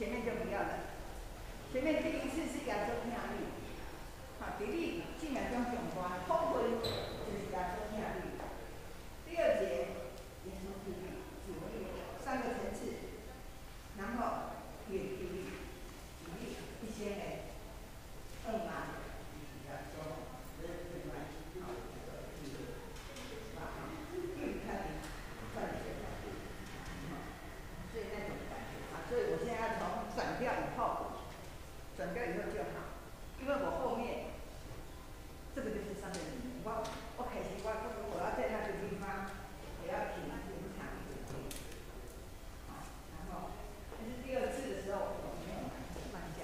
前面就不要了。前面第一次是耶穌疼你，好，佇你生命中上懸福分就是耶穌疼你。第二節，耶穌救你，救你，三個層次，然後伊會救你，救你一生的惡夢，就是耶穌另外好救你，救你看你，看你的所以那種感覺啊，所以我現在要從轉調以後，轉調以後就好，因為我後面這個就是三個裡面，我開始我要在那個地方，我要停延長一點點，好，然後但是第二次的時候我沒有慢下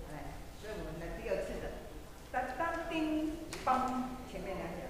來，來，所以我們的第二次的當當叮梆前面兩講。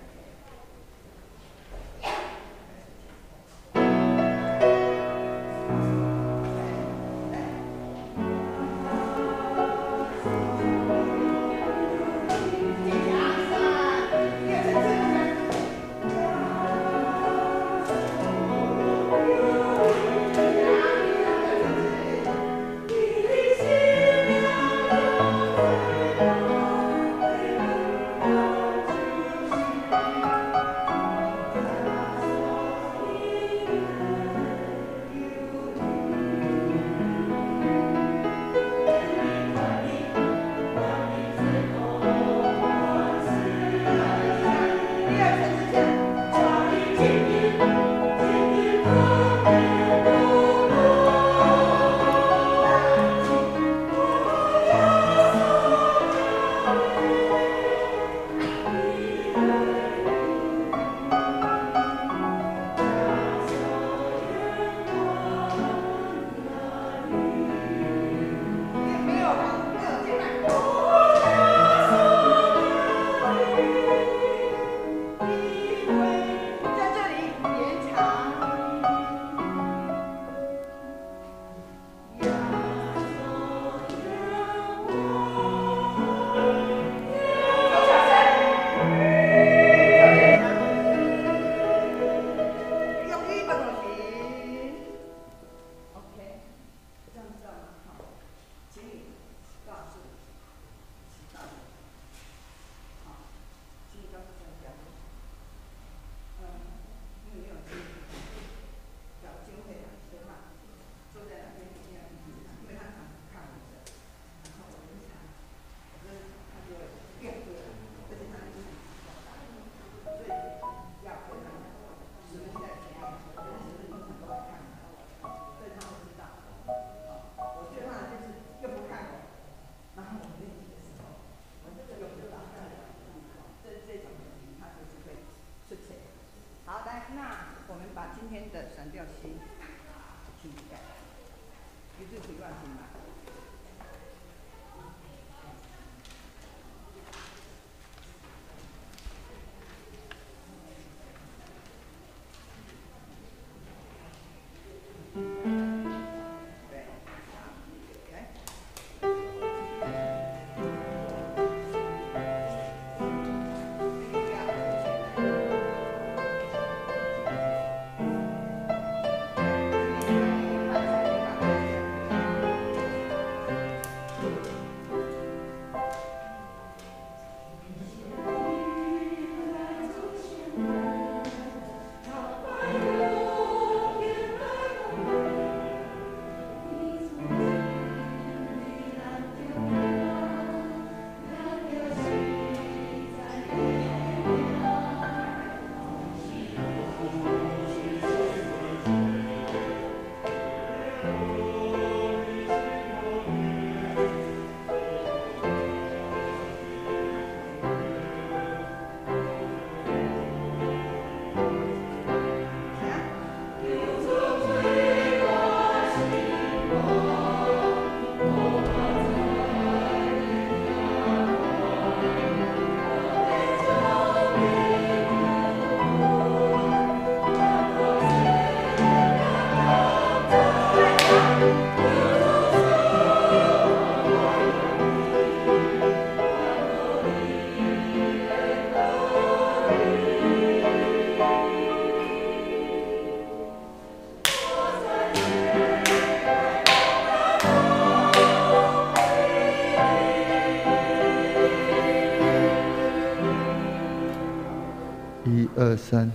三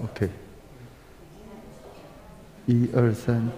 ，OK。一二三。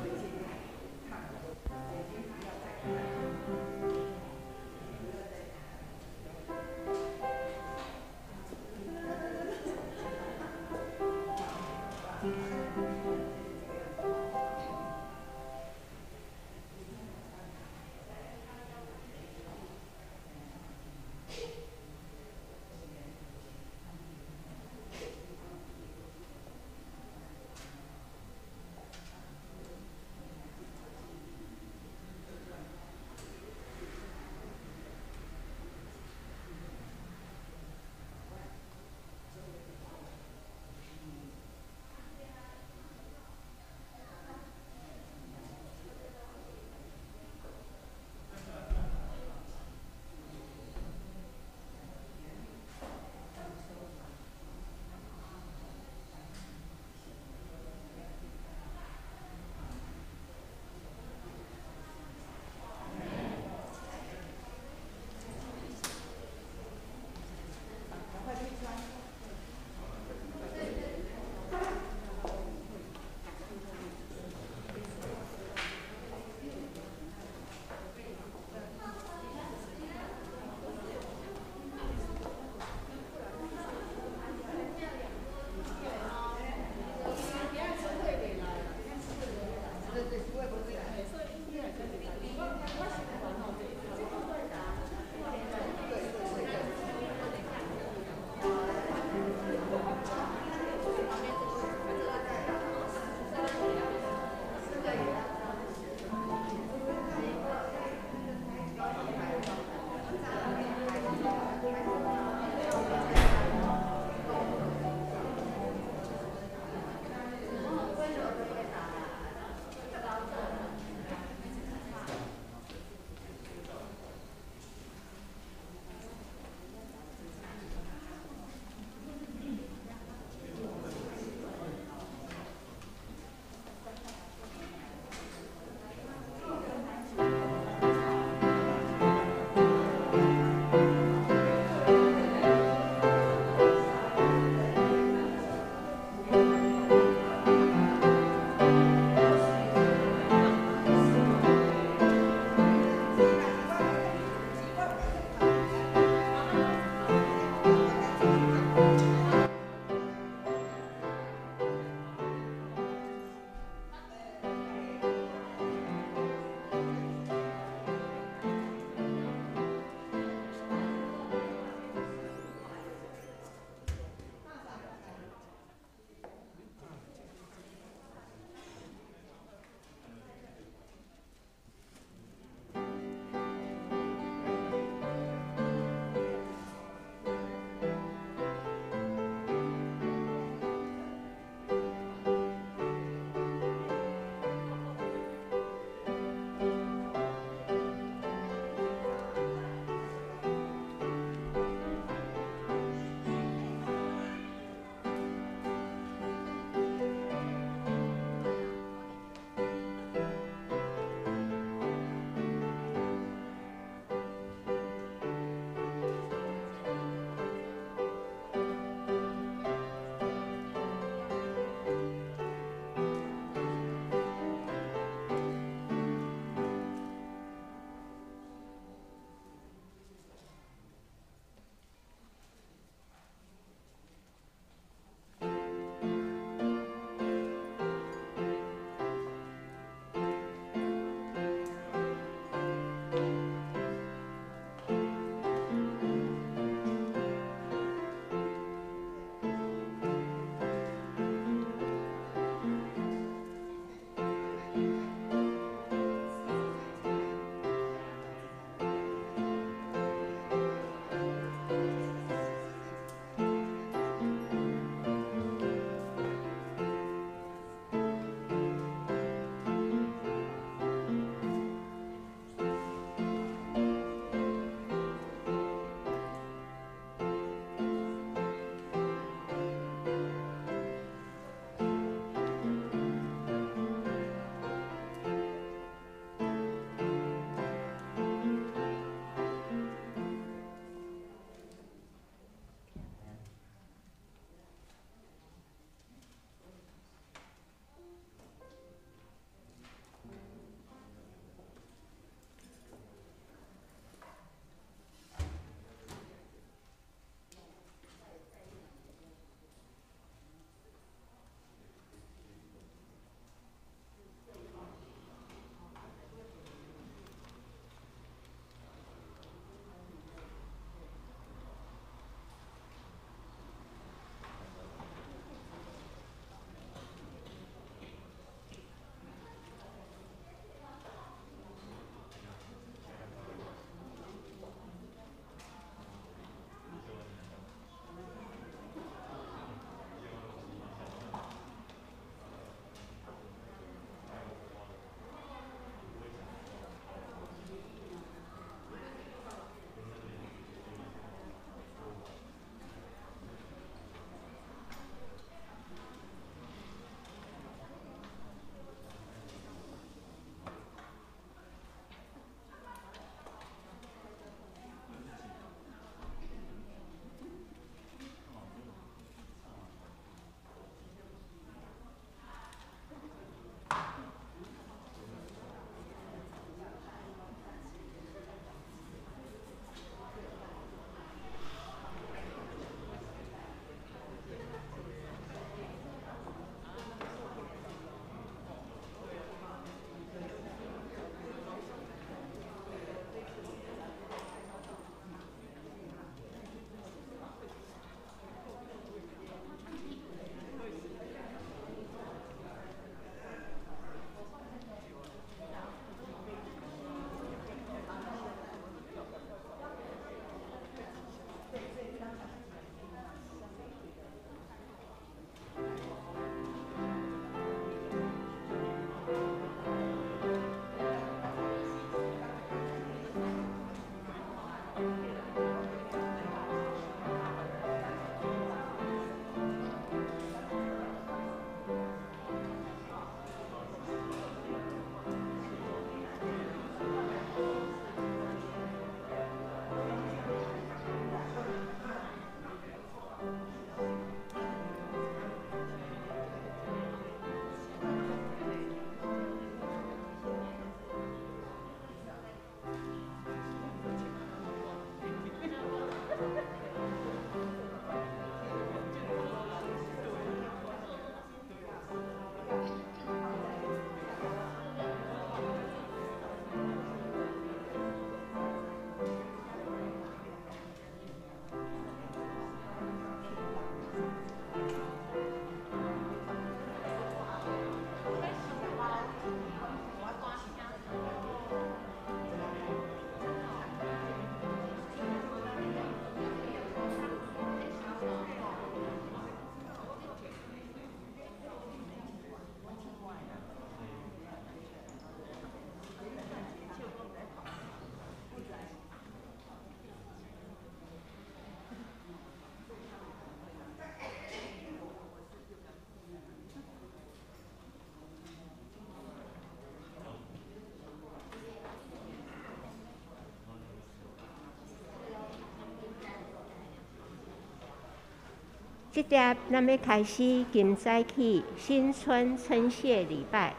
這碟咱欲開始今早起新春稱謝禮拜，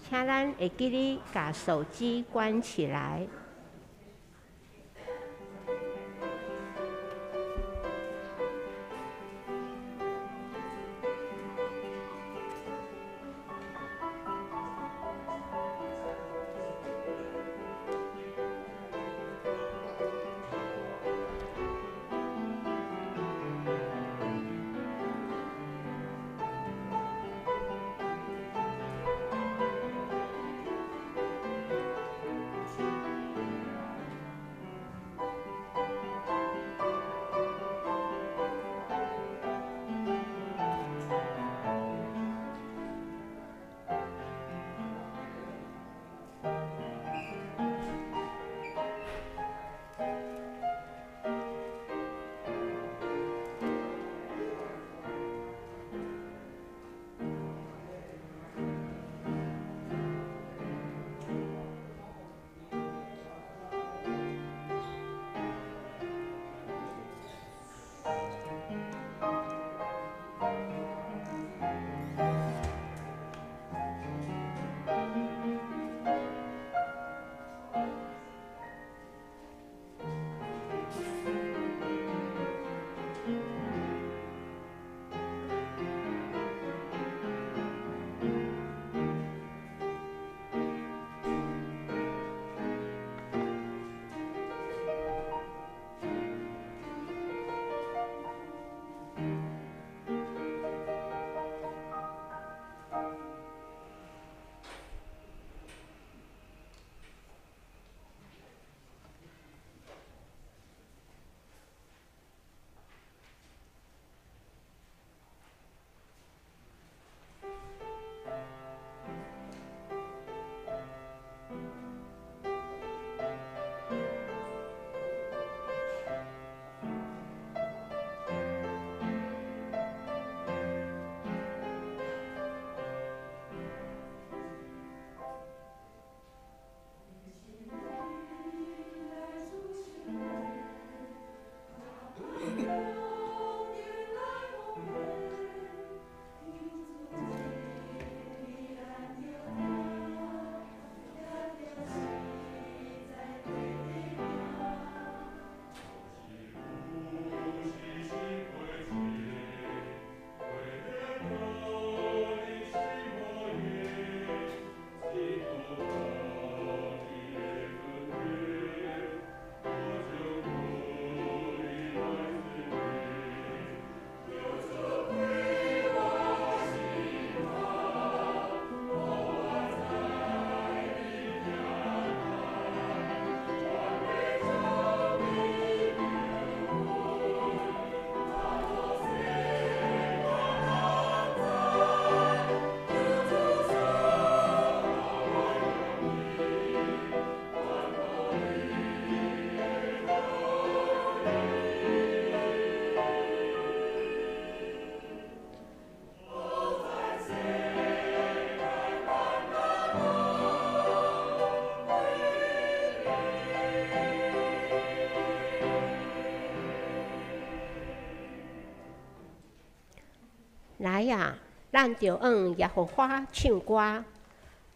請咱會記得共手機關起來。來啊，咱著向耶和華唱歌，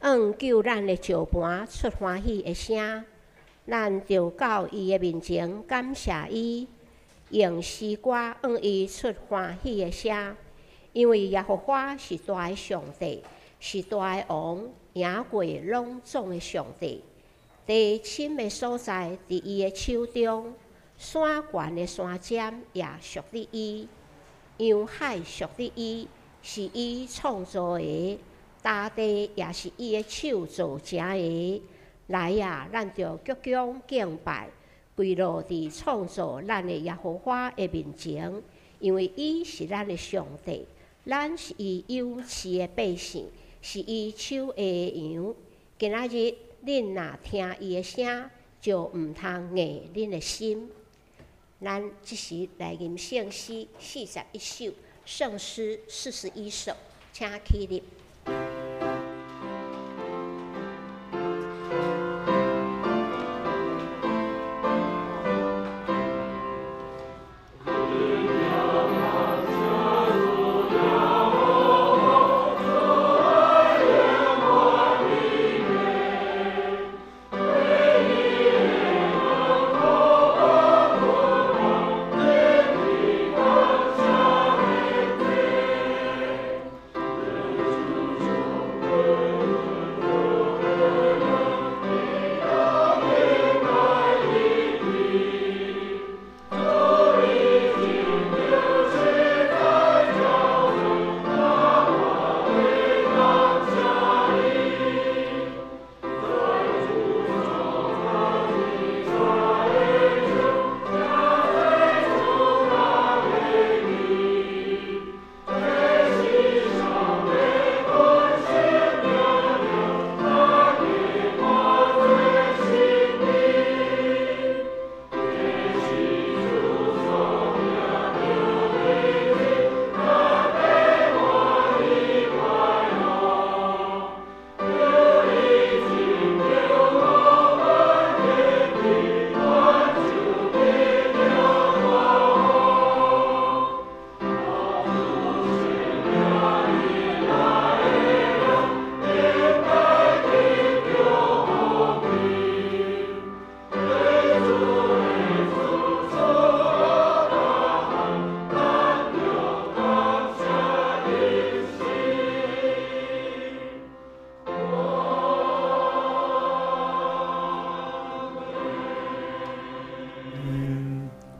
向救咱的石磐出歡喜的聲。咱著到伊的面前感謝伊，用詩歌向伊出歡喜的聲。因為耶和華是大的上帝，是大的王，贏過攏總的上帝。地深的所在佇伊的手中，山懸的山尖也屬於伊。洋海屬於伊，是伊創造的；大地也是伊的手造成的。來啊，咱著鞠躬敬拜，跪落佇創造咱的耶和華的面前，因為伊是咱的上帝，咱是伊養飼的百姓，是伊手下的羊。今仔日恁若聽伊的聲，就毋通硬恁的心。咱這時來吟聖詩41首，聖詩41首，請起立。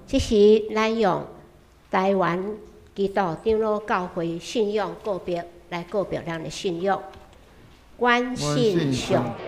這時，咱用台灣基督長老教會信仰告白來告白咱的信仰。阮信上帝。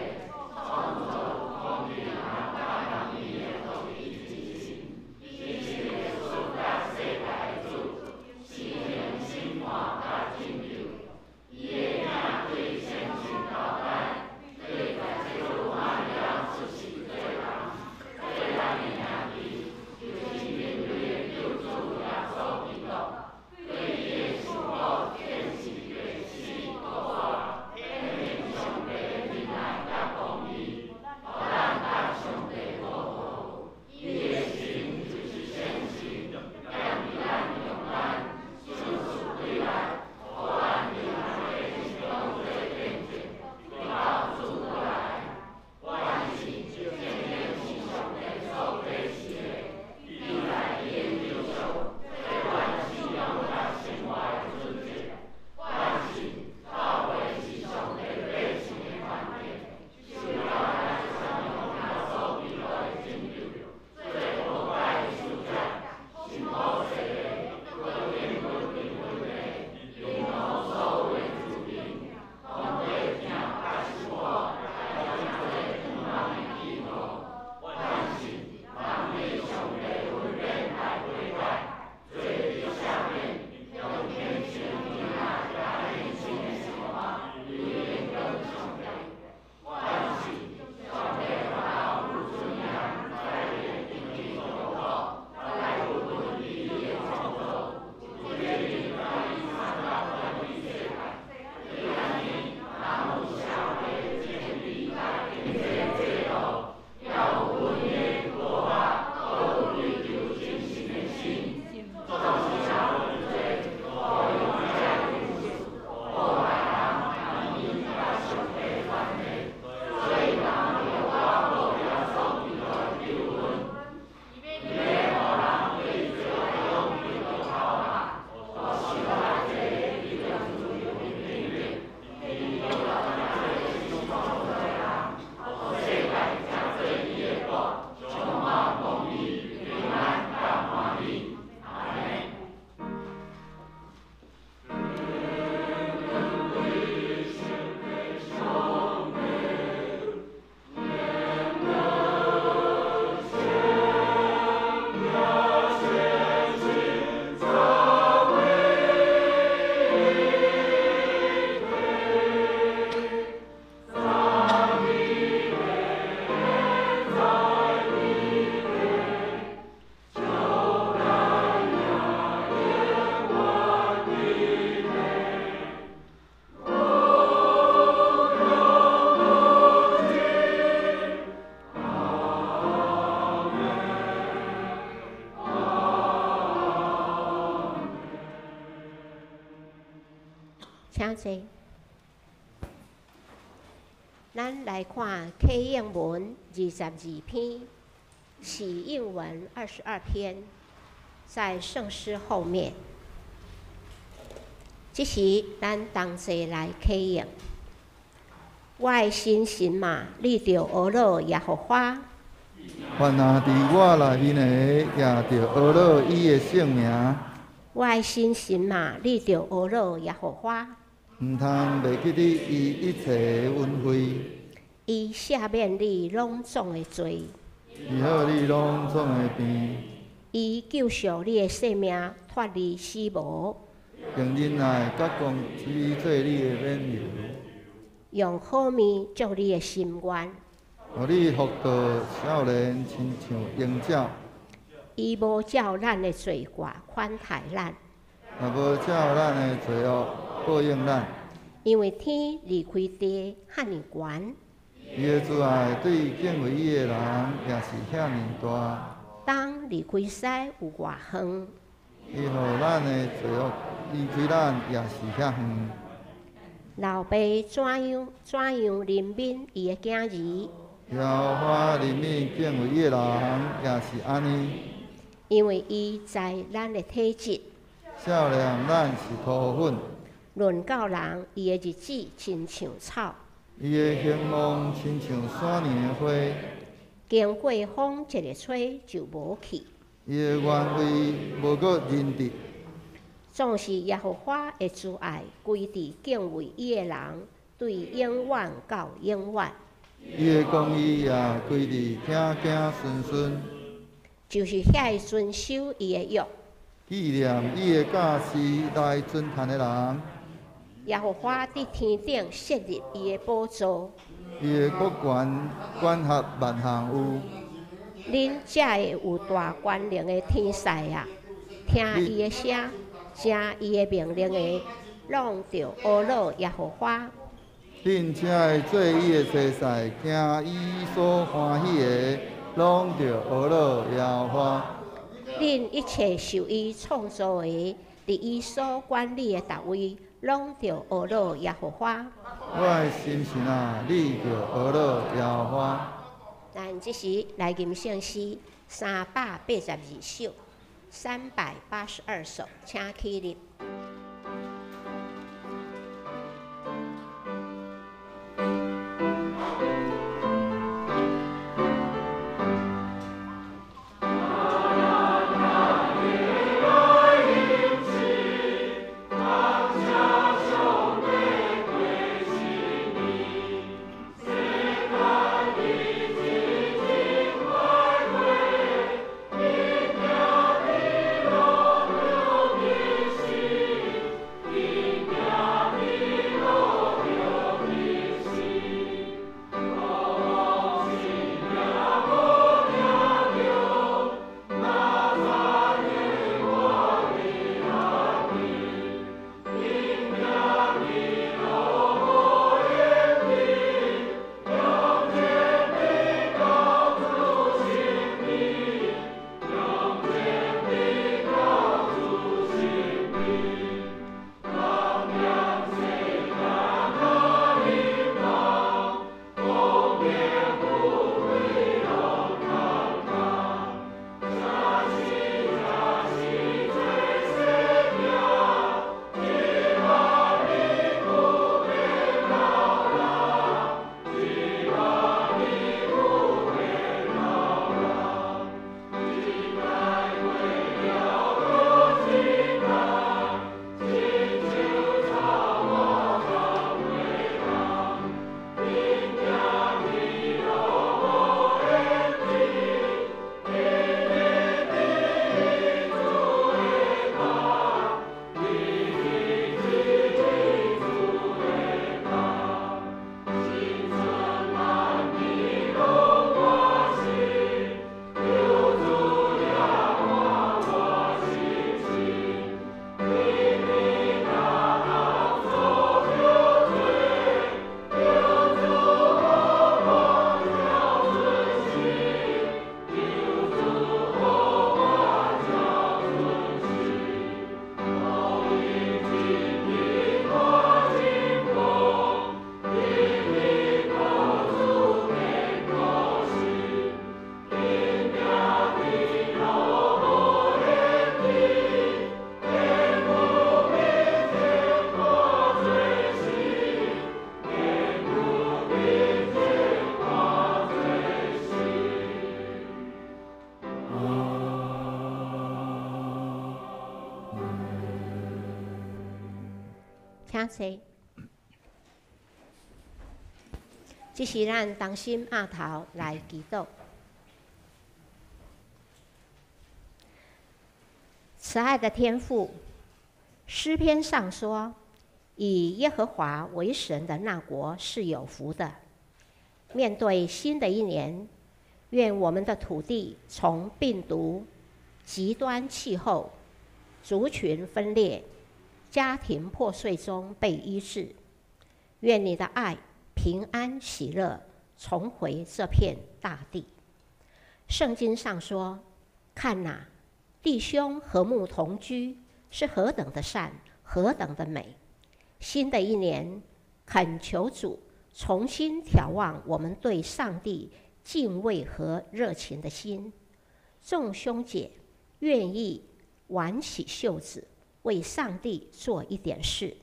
請坐。咱來看啟應文22篇，啟應文22篇，在聖詩後面。這時，咱同齊來啟應。我的心神啊，你著呵咾耶和華。凡若佇我內面的，也著呵咾伊的聖名。我的心神啊，你著呵咾耶和華。毋通袂記得伊一切的恩惠。伊赦免你攏總的罪。醫好你攏總的病。伊救贖你的性命，脫離死亡。用仁愛佮公義做你的免油。用好物足你的心願。予你福到少年，親像鷹鳥。伊無照咱的罪過款待咱。也無照咱的罪惡報應咱。因為天離開地遐爾懸。伊的慈愛對敬畏伊的人也是遐爾大。東離開西有偌遠？伊予咱的罪惡離開咱也是遐遠。老爸怎樣怎樣憐憫伊的囝兒？耶和華憐憫敬畏伊的人也是按呢。因為伊知咱的體質。少年咱是塗粉。論到人，伊的日子親像草。伊的興旺親像山林的花。經過風一个吹就無去。伊伊的原位無閣認得。總是耶和華的慈愛歸佇敬畏伊的人，對永遠到永遠。伊的公義也歸佇子子孫孫。就是遐个遵守伊的約，紀念伊的教示來遵行的人。耶和華佇天頂設立伊的寶座。伊的國權管轄萬項有。恁遮个有大權能的天使啊，聽伊的聲，聽伊的命令的，攏著呵咾耶和華。恁遮个做伊的差使，行伊所歡喜的，攏著呵咾耶和華。恁一切受伊創造的，佇伊所管理的逐位，攏著呵咾耶和華。我的心神啊，你著呵咾耶和華。咱這時來吟聖詩382首，382首，請起立。請坐。這是咱同心徛頭來祈禱。慈愛的天父，詩篇上說，以耶和華為神的那國是有福的。面對新的一年，願我們的土地從病毒、極端氣候、族群分裂、家庭破碎中被醫治。願你的愛、平安、喜樂重回這片大地。聖經上說：看哪，弟兄和睦同居是何等的善，何等的美！新的一年，懇求主重新眺望我們對上帝敬畏和熱情的心。眾兄姐願意挽起袖子，為上帝做一點事。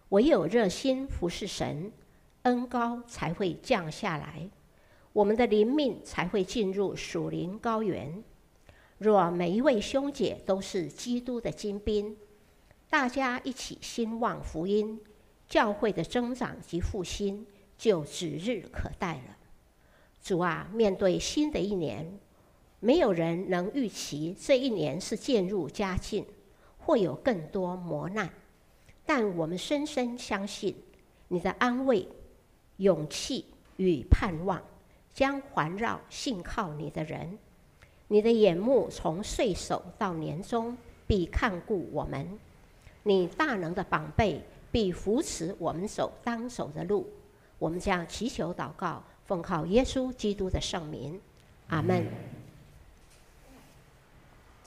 唯有熱心服侍神，恩膏才會降下來，我們的靈命才會進入屬靈高原。若每一位兄姐都是基督的精兵，大家一起兴旺福音，教會的增長及復興就指日可待了。主啊，面對新的一年，沒有人能預期這一年是漸入佳境，或有更多磨難。但我們深深相信，你的安慰、勇氣與盼望將環繞信靠你的人。你的眼目從歲首到年終必看顧我們，你大能的膀臂必扶持我們走當走的路。我們將祈求禱告，奉靠耶穌基督的聖名，阿門。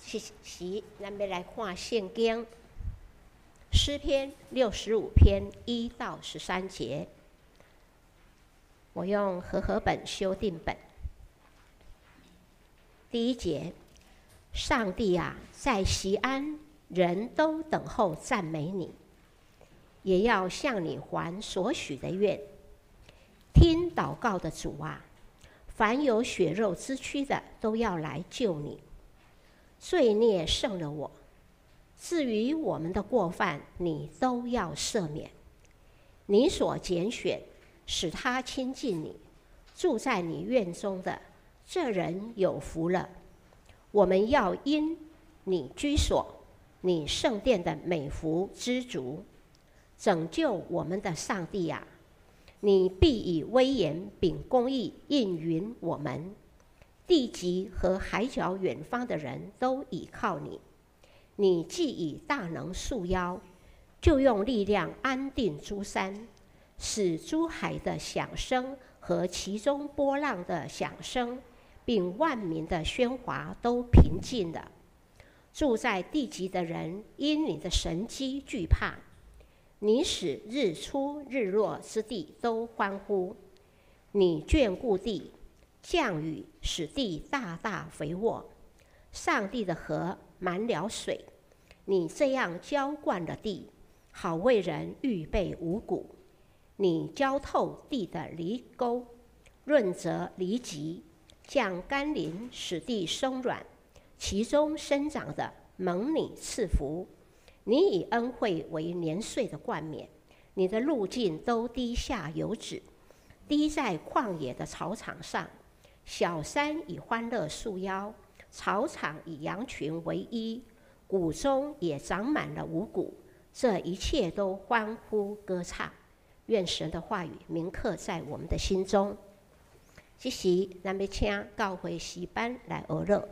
這時，咱欲來看聖經詩篇65篇1到13節。我用和合本修訂本。第一節，上帝啊，在錫安，人都等候讚美你，也要向你還所許的願。聽禱告的主啊，凡有血肉之軀的，都要來就你。罪孽勝了我，至於我們的過犯，你都要赦免。你所揀選使他親近你，住在你院中的這人有福了。我們要因你居所、你聖殿的美福知足。拯救我們的上帝啊，你必以威嚴並公義應允我們。地極和海角遠方的人都倚靠你。你既以大能束腰，就用力量安定諸山，使諸海的響聲和其中波浪的響聲，並萬民的喧譁都平靜了。住在地極的人因你的神蹟懼怕，你使日出日落之地都歡呼。你眷顧地，降雨使地大大肥沃，上帝的河滿了水。你這樣澆灌了地，好為人預備五穀。你澆透地的犁溝，潤澤犁脊，降甘霖使地鬆軟，其中生長的蒙你賜福。你以恩惠為年歲的冠冕，你的路徑都滴下油脂，滴在曠野的草場上。小山以歡樂束腰，草場以羊群為衣，谷中也長滿了五穀。這一切都歡呼歌唱。願神的話語銘刻在我們的心中。這時，咱欲請教會詩班來學樂。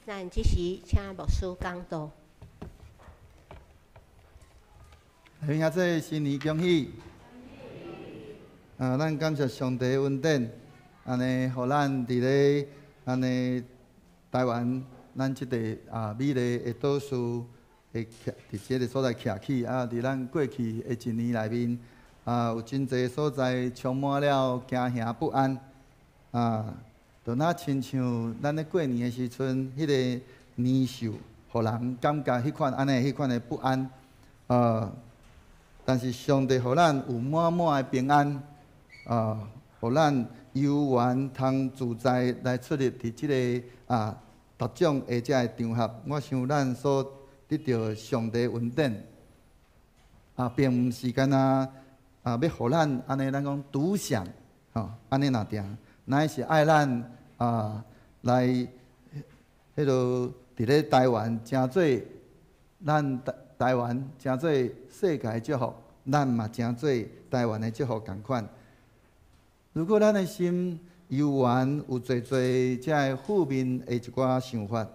咱這時請牧師講道。兄弟新年恭喜！啊，咱感謝上帝恩典，按呢，予咱佇咧按呢台灣，咱這個啊美麗的島嶼，會徛佇這个所在徛起啊！佇咱過去的一年內面，啊，有真濟所在充滿了驚嚇不安，啊，就若親像咱咧過年的時陣，彼个年獸，予人感覺彼款按呢彼款的不安，啊。但是上帝予咱有滿滿的平安，啊，予咱悠閒通自在來出入佇這个啊，各種的這个場合。我想咱所得著上帝恩典，啊，並毋是干焦啊，欲予咱按呢，咱講獨享，吼，按呢爾定，乃是愛咱啊來彼落佇咧台灣成做咱台台灣成做世界祝福，咱嘛成做台灣的祝福仝款。如果咱的心猶原有濟濟這个負面的一寡想法，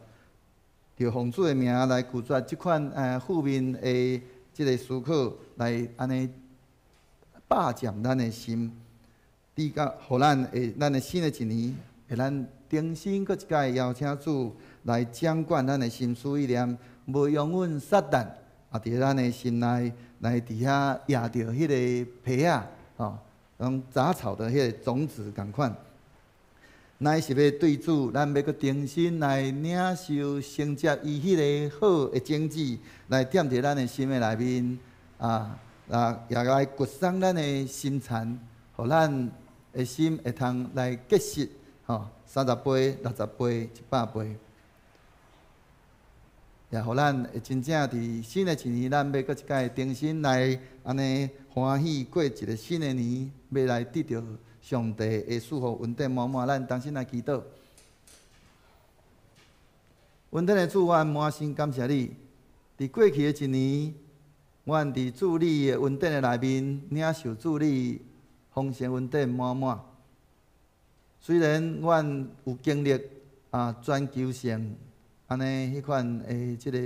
就奉主的名來拒絕這款負面的這个思考，來按呢霸佔咱的心，直到予咱會咱的新的一年，會咱重新閣一擺邀請主來掌管咱的心思意念，無容允撒旦啊，佇咱的心內來佇遐掖著彼个皮仔，吼，用雜草的彼个種子仝款。乃是欲對主，咱欲閣重新來領受承接伊彼个好的種子，來踮佇咱的心的內面，啊啊，也來掘鬆咱的心田，予咱的心會通來結實，吼，30倍、60倍、100倍。也予咱會真正佇新的一年，咱欲閣一擺重新來按呢歡喜過一个新的年，欲來得著上帝的賜福恩典滿滿，咱同心來祈禱。恩典的主，阮滿心感謝你。佇過去的一年，阮佇主你的恩典的內面，領受主你豐盛恩典滿滿。雖然阮有經歷啊全球性按呢彼款的這个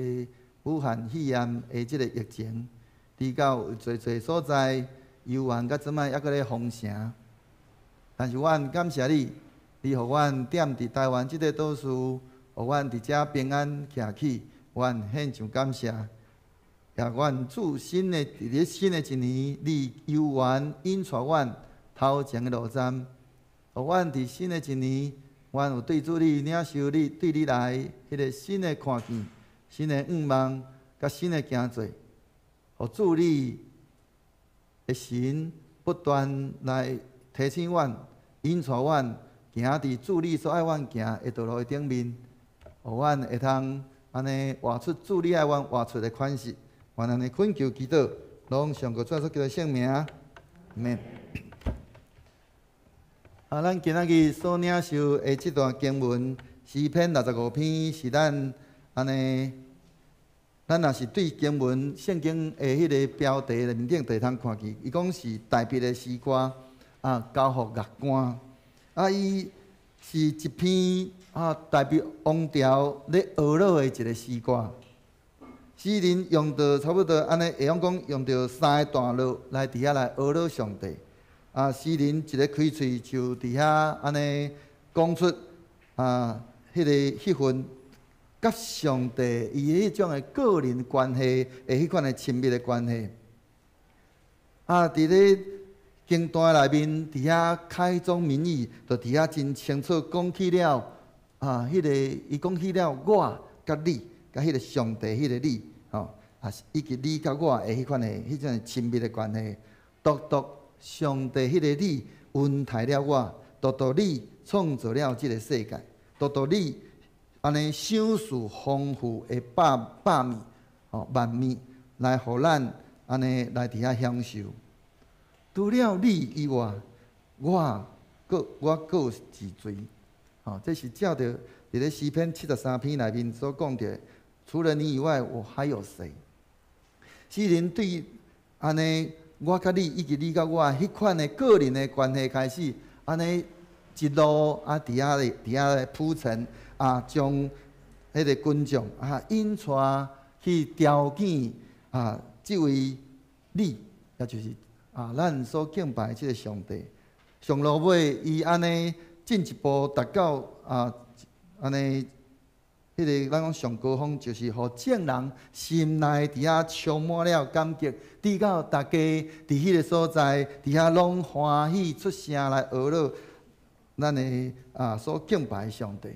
武漢肺炎的這个疫情，直到有濟濟所在，猶原到這擺猶閣咧封城。但是阮感謝你，你予阮踮佇台灣這个島嶼，予阮佇遮平安徛起，阮獻上感謝。也願主新的佇咧新的一年，你猶原引帶阮頭前的路站，予阮佇新的一年，阮有對主你領受你對你來彼个新的看見、新的願望、佮新的行做，予主你的神不斷來提醒阮、引帶阮行佇主你所愛阮行的道路的頂面，予阮會通按呢活出主你愛阮活出的款式。願按呢懇求祈禱，攏上過主耶穌基督聖名，阿們。啊，咱今仔日所領受的這段經文，詩篇65篇，是咱按呢，咱若是對經文聖經的彼个標題內面頂就會通看見，伊講是大衛的詩歌，啊，交予樂官，啊，伊是一篇啊，大衛王朝咧呵咾的一个詩歌。詩人用著差不多按呢，會用講用著三个段落來佇遐來呵咾上帝。啊，詩人一个開喙就佇遐按呢講出啊，彼个彼份佮上帝伊彼種的個人關係的彼款的親密的關係。啊，佇咧經段內面，佇遐開宗明義，就佇遐真清楚講起了啊，彼个伊講起了我佮你，佮彼个上帝彼个你，吼，啊，以及你佮我的彼款的彼種親密的關係，獨獨上帝彼个你恩待了我，獨獨你創造了這个世界，獨獨你按呢賞賜豐富的百百物，吼萬物來予咱按呢來佇遐享受。除了你以外，我閣我閣有是誰？吼，這是照著佇咧詩篇73篇內面所講著。除了你以外，我還有誰？詩人對按呢，我佮你以及你佮我彼款的個人的關係開始，按呢一路啊佇遐咧佇遐咧鋪陳啊，將彼个群眾啊，引帶去朝見啊，這位你，也就是啊，咱所敬拜這个上帝。上落尾，伊按呢進一步達到啊，按呢，彼个咱講上高峰，就是予眾人心內佇遐充滿了感激，直到大家佇彼个所在，佇遐攏歡喜出聲來呵咾咱的啊所敬拜的上帝，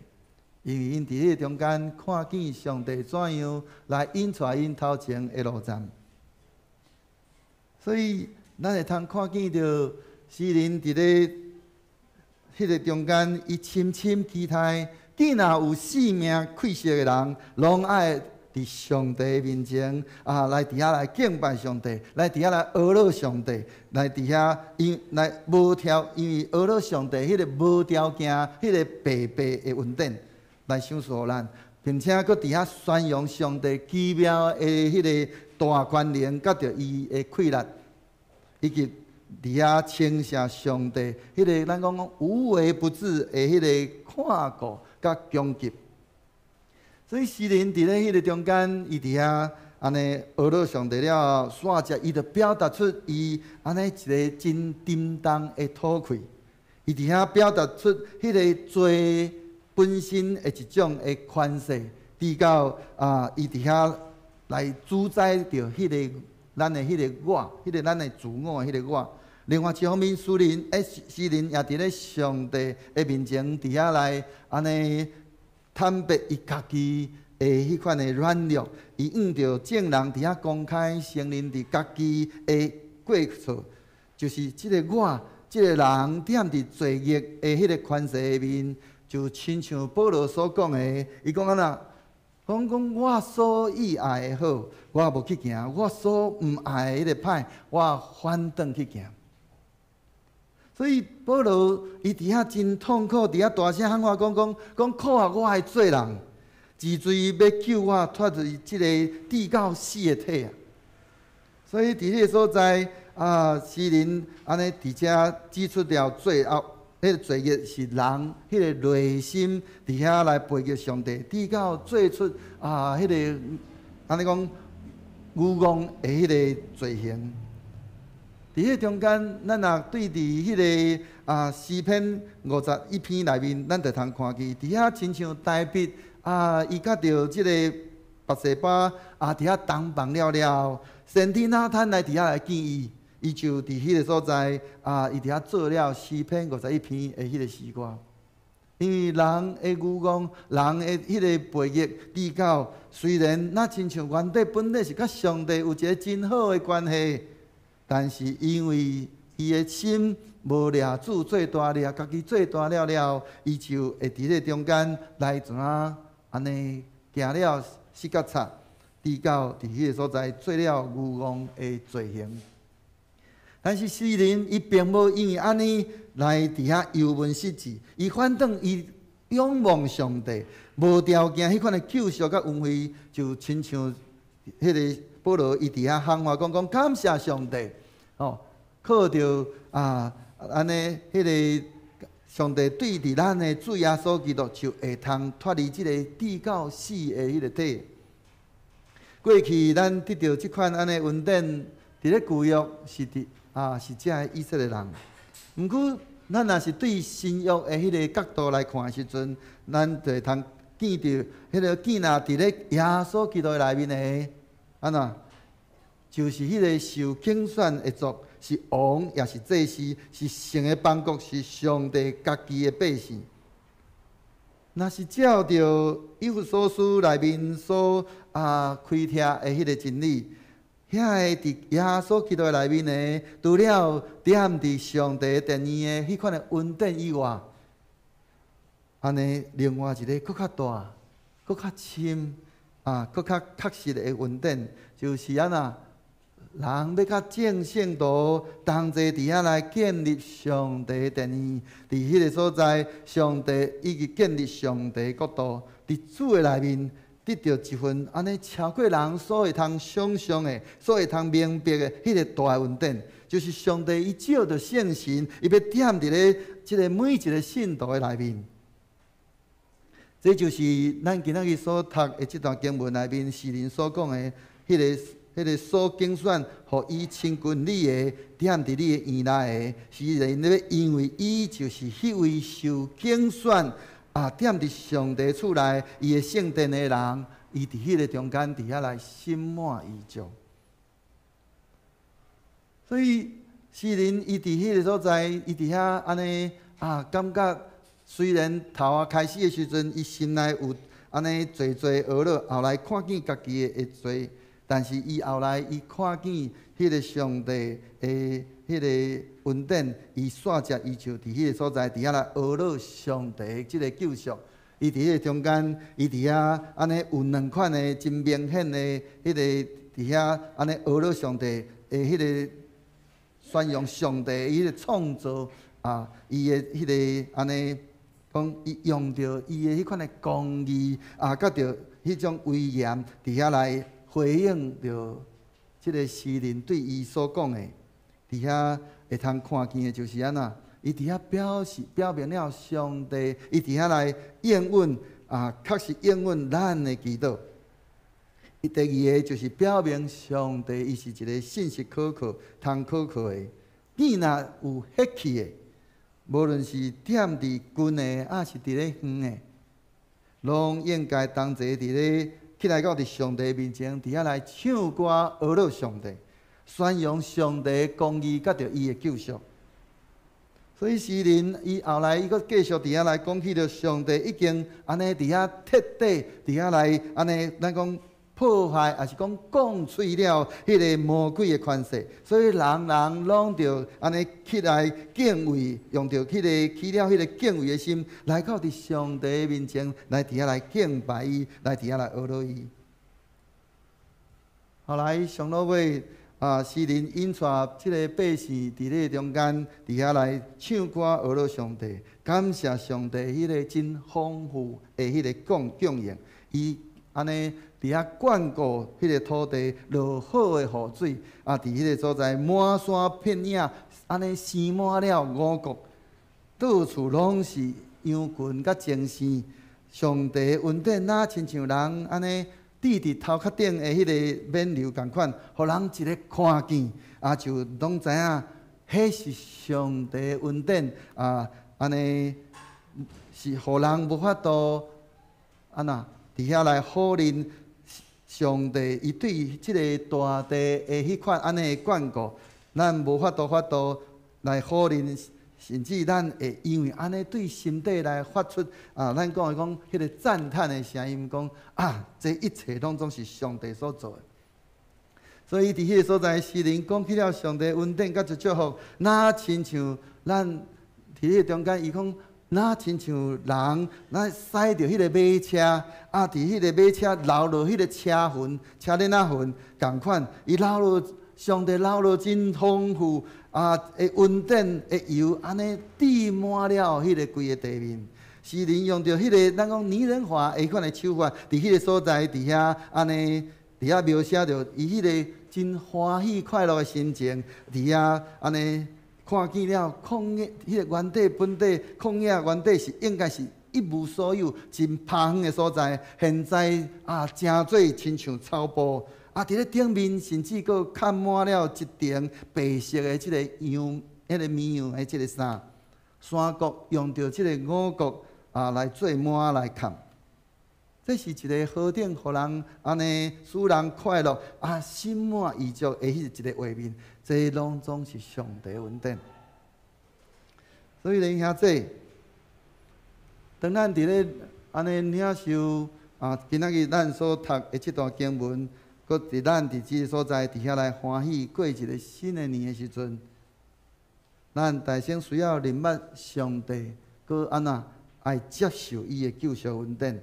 因為𪜶佇彼個中間看見上帝怎樣來引帶𪜶頭前的路站，所以咱會通看見著詩人佇咧彼个中間，伊深深期待。見若有性命氣息的人，攏愛佇上帝面前啊，來佇遐來敬拜上帝，來佇遐來呵咾上帝，來佇遐因來無條，因為呵咾上帝彼个無條件、彼个白白的恩典來賞賜予咱，並且閣佇遐宣揚上帝奇妙的彼个大權能，佮著伊的氣力，以及佇遐稱謝上帝彼个咱講講無微不至的彼个看顧佮供給，所以詩人佇咧彼个中間，伊佇遐按呢呵咾上帝了後，煞接伊就表達出伊按呢一个真沉重的討氣，伊佇遐表達出彼个罪本身的一種的權勢，直到啊，伊佇遐來主宰著彼个咱的彼个我，彼个咱的自我的彼个我。另外一方面，詩人欸，詩人也佇咧上帝的面前，佇遐來按呢坦白伊家己的彼款的軟弱，伊向著眾人佇遐公開承認佇家己的過錯，就是這个我，這个人踮佇罪孽的彼个權勢下面，就親像保羅所講的，伊講按怎？講講我所意愛的好，我無去行；我所毋愛的彼个歹，我反轉去行。所以保羅伊佇遐真痛苦，佇遐大聲喊話講講講苦啊！我的罪人，是誰欲救我脫離這个至到死的體啊！所以佇彼个所在啊，詩人按呢佇遮指出了罪啊，彼个罪孽是人彼个內心佇遐來背逆上帝，直到做出啊彼个按呢講愚妄的彼个罪行。佇彼个中間，咱若對佇彼个啊詩篇51篇內面，咱就通看見，佇遐親像大衛啊，伊佮著這个拔示巴啊，佇遐同房了了，先知拿坦來佇遐來見伊，伊就佇彼个所在啊，伊佇遐做了詩篇五十一篇的彼个詩歌。因為人的愚妄，人的彼个背逆，直到雖然若親像原底本底是佮上帝有一个真好的關係。但是因為伊的心無掠主做大，掠家己做大了了，伊就會佇咧中間來怎啊按呢行了四角賊，直到佇彼个所在做了愚妄的罪行。但是詩人伊並無因為按呢來佇遐憂悶失志，伊反轉伊仰望上帝，無條件彼款的救贖佮恩惠，就親像彼个保羅伊佇遐喊話講講感謝上帝。哦，靠著啊，按呢，彼个上帝對佇咱的主耶穌基督就會通脫離這个至到死的彼個體。過去咱得著這款按呢恩典，佇咧舊約是佇啊是遮的以色列人。毋過，咱若是對新約的彼个角度來看的時陣，咱就會通見著彼个建立佇咧耶穌基督內面的，按怎？就是彼个受揀選的族，是王，也是祭司，是神的邦國，是上帝家己的百姓。若是照著以弗所書內面所啊開拓的彼个真理，遐个佇耶穌基督內面的，除了踮佇上帝殿院的彼款的恩典以外，按呢另外一个閣較大、閣較深啊、閣較確實的恩典，就是按怎？人欲佮眾聖徒同齊佇遐來建立上帝殿院，佇彼个所在，上帝以及建立上帝國度，佇主的內面得著一份按呢超過人所會通想像的、所會通明白的彼个大恩典，就是上帝伊藉著聖神，伊欲踮佇咧這个每一个信徒的內面。這就是咱今仔日所讀的這段經文內面，詩人所講的彼個所揀選，予伊親近你的，踮佇你的院內的，詩人咧，因為伊就是彼位受揀選啊，踮佇上帝厝內，伊的聖殿的人，伊佇彼個中間，佇遐來心滿意足。所以詩人伊佇彼個所在，伊佇遐按呢啊，感覺雖然頭仔開始的時陣，伊心內有按呢濟濟懊惱，後來看見家己的罪，但是伊後來伊看見彼個上帝的彼個恩典，伊煞只伊就佇彼個所在，佇遐來呵咾上帝這个救贖。伊佇彼個中間，伊佇遐按呢有兩款的真明顯的彼個佇遐按呢呵咾上帝的彼個宣揚上帝彼個創造啊，伊的彼個按呢講，伊用著伊的彼款的公義啊，佮著彼種威嚴佇遐來回應著這個詩人對伊所講的，佇遐會通看見的就是按怎？伊佇遐表示表明了上帝，伊佇遐來應允啊，確實應允咱的祈禱。伊第二个就是表明上帝，伊是一个信實可靠、通可靠的。見若有血氣的，無論是踮佇近的，抑是佇咧遠的，攏應該同齊佇咧起來到佇上帝面前，佇遐來唱歌，呵咾上帝，宣揚上帝公義，佮著伊的救贖。所以詩人伊後來伊閣繼續佇遐來講起著上帝已經按呢佇遐徹底佇遐來按呢，咱講破壞，抑是講講碎了彼个魔鬼的權勢，所以人人攏著按呢起來敬畏，用著彼个起了彼个敬畏的心，來到佇上帝面前，來佇遐來敬拜伊，來佇遐來呵咾伊。後來上落尾啊，詩人引帶這个百姓佇咧中間，佇遐來唱歌呵咾上帝，感謝上帝彼个真豐富的彼个供供應，伊按呢佇遐眷顧彼个土地落好的雨水，啊，佇彼個所在滿山遍野，按呢生滿了五穀，到處攏是羊群佮精牲。上帝恩典，若親像人按呢戴佇頭殼頂的彼个冕旒仝款，予人一个看見，啊，就攏知影，彼是上帝恩典啊，按呢是予人無法度按怎佇遐來否認上帝伊對這个大地的彼款按呢的眷顧，咱無法度來否認，甚至咱會因為按呢對心底來發出啊，咱講的講彼个讚嘆的聲音，講啊，這一切攏總是上帝所做的。所以佇彼个所在，詩人講起了上帝恩典佮祝福，若親像咱佇彼个中間，伊講若親像人，咱駛著彼个馬車，啊，佇彼个馬車流落彼个車糞、車鏈仔糞仝款，伊流落上帝流落真豐富啊，的恩典的油，按呢注滿了彼个規个地面。詩人用著彼个咱講擬人化的款的手法，佇彼个所在，佇遐按呢，佇遐描寫著伊彼个真歡喜快樂的心情，佇遐按呢看見了曠野，彼个原底本底曠野原底是應該是一無所有、真荒遠的所在，現在啊，成做親像草埔。啊，佇咧頂面甚至閣崁滿了一層白色的這个羊、彼个綿羊的這个衫。山谷用著這个五穀啊來做幔來崁。這是一个何等予人按呢使人快樂啊心滿意足的彼一个畫面，這攏總是上帝恩典。所以，兄弟，當咱佇咧按呢領受啊，今仔日咱所讀的這段經文，閣佇咱佇這个所在佇遐來歡喜過一个新的年的時陣，咱大先需要認捌上帝，閣按怎愛接受伊的救贖恩典，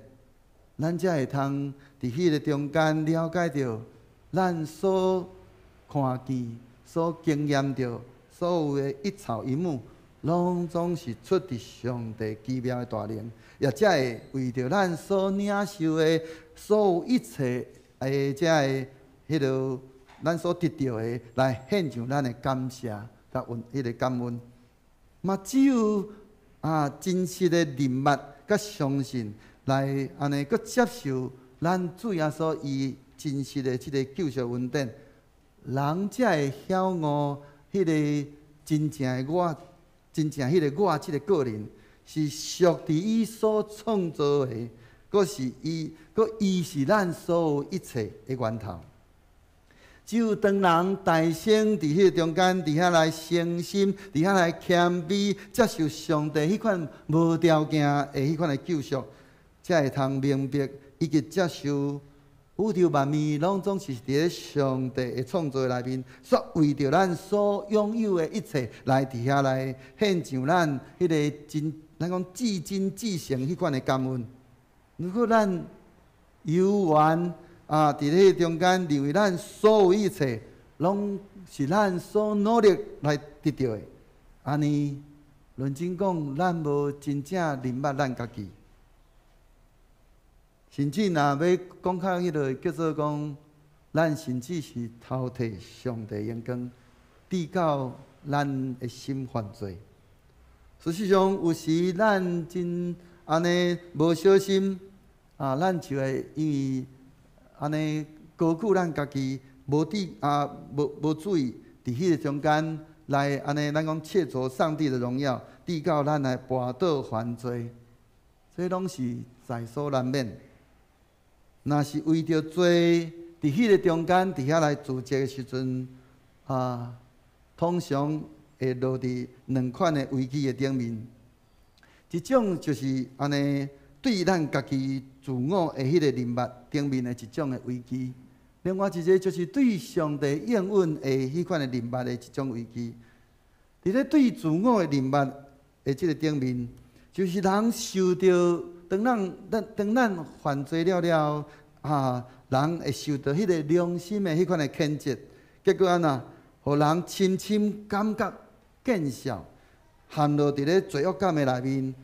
咱才會通佇彼个中間了解著咱所看見、所經驗著所有的一草一木，攏總是出佇上帝奇妙的大能，也才會為著咱所領受的所有一切的這个彼个咱所得著的，來獻上咱的感謝佮恩彼个感恩。嘛只有啊真實的認捌佮相信，來按呢閣接受咱主耶穌伊真實的這个救贖恩典，人才會曉悟彼个真正的我，真正彼个我這个個人是屬佇伊所創造的，閣是伊，閣伊是咱所有一切的源頭。只有當人大聲佇彼个中間，佇遐來誠心，佇遐來謙卑，接受上帝彼款無條件的彼款的救贖，才會通明白以及接受宇宙萬物攏總是佇咧上帝的創造內面，煞為著咱所擁有的一切來佇遐來獻上咱彼个真，咱講至真至誠彼款的感恩。如果咱猶原啊，佇咧中間認為咱所有一切攏是咱所努力來得著的，按呢，論真講，咱無真正認捌咱家己。甚至若欲講較彼落，叫做講，咱甚至是偷摕上帝榮光，直到咱的心犯罪。事實上，有時咱真按呢無小心，啊，咱就會因為按呢高估咱家己，無佇啊無無注意，佇彼个中間來按呢，咱講竊走上帝的榮耀，直到咱來跋倒犯罪，這攏是在所難免。若是為著罪，佇彼个中間，佇遐來自責的時陣，啊，通常會落佇兩款的危機的頂面。一種就是按呢，對咱家己自我的彼个認捌頂面的一種的危機；另外一个就是對上帝應允的彼款的認捌的一種危機。佇咧對自我的認捌的這个頂面，就是人受著當咱咱當咱犯罪了了，啊，人會受著彼个良心的彼款的譴責，結果按怎，予人深深感覺見笑，陷落佇咧罪惡感的內面，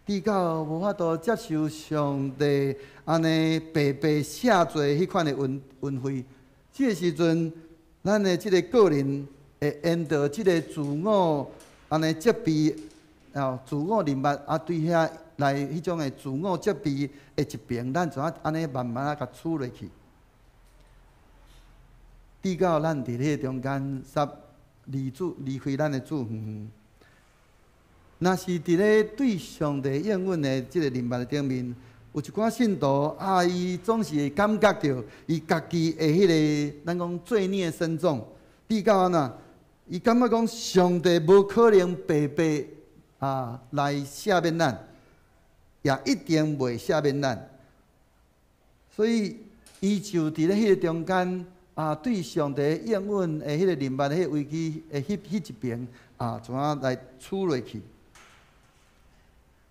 直到無法度接受上帝按呢白白赦罪彼款的恩恩惠。這个時陣，咱的這个個人會沿著這个自我按呢責備，哦，自我認捌啊，對遐來彼種的自我責備的一邊，咱就按呢慢慢仔共處落去，直到咱佇彼个中間，煞離主離開咱的主遠遠。若是佇咧對上帝應允的這个認捌的頂面，有一寡信徒啊，伊總是會感覺著伊家己的彼个咱講罪孽深重，直到按怎，伊感覺講上帝無可能白白啊來赦免咱，也一定袂赦免咱，所以伊就佇咧彼个中間啊，對上帝應允的彼个認捌的彼个危機的彼彼一邊啊，怎仔來處落去？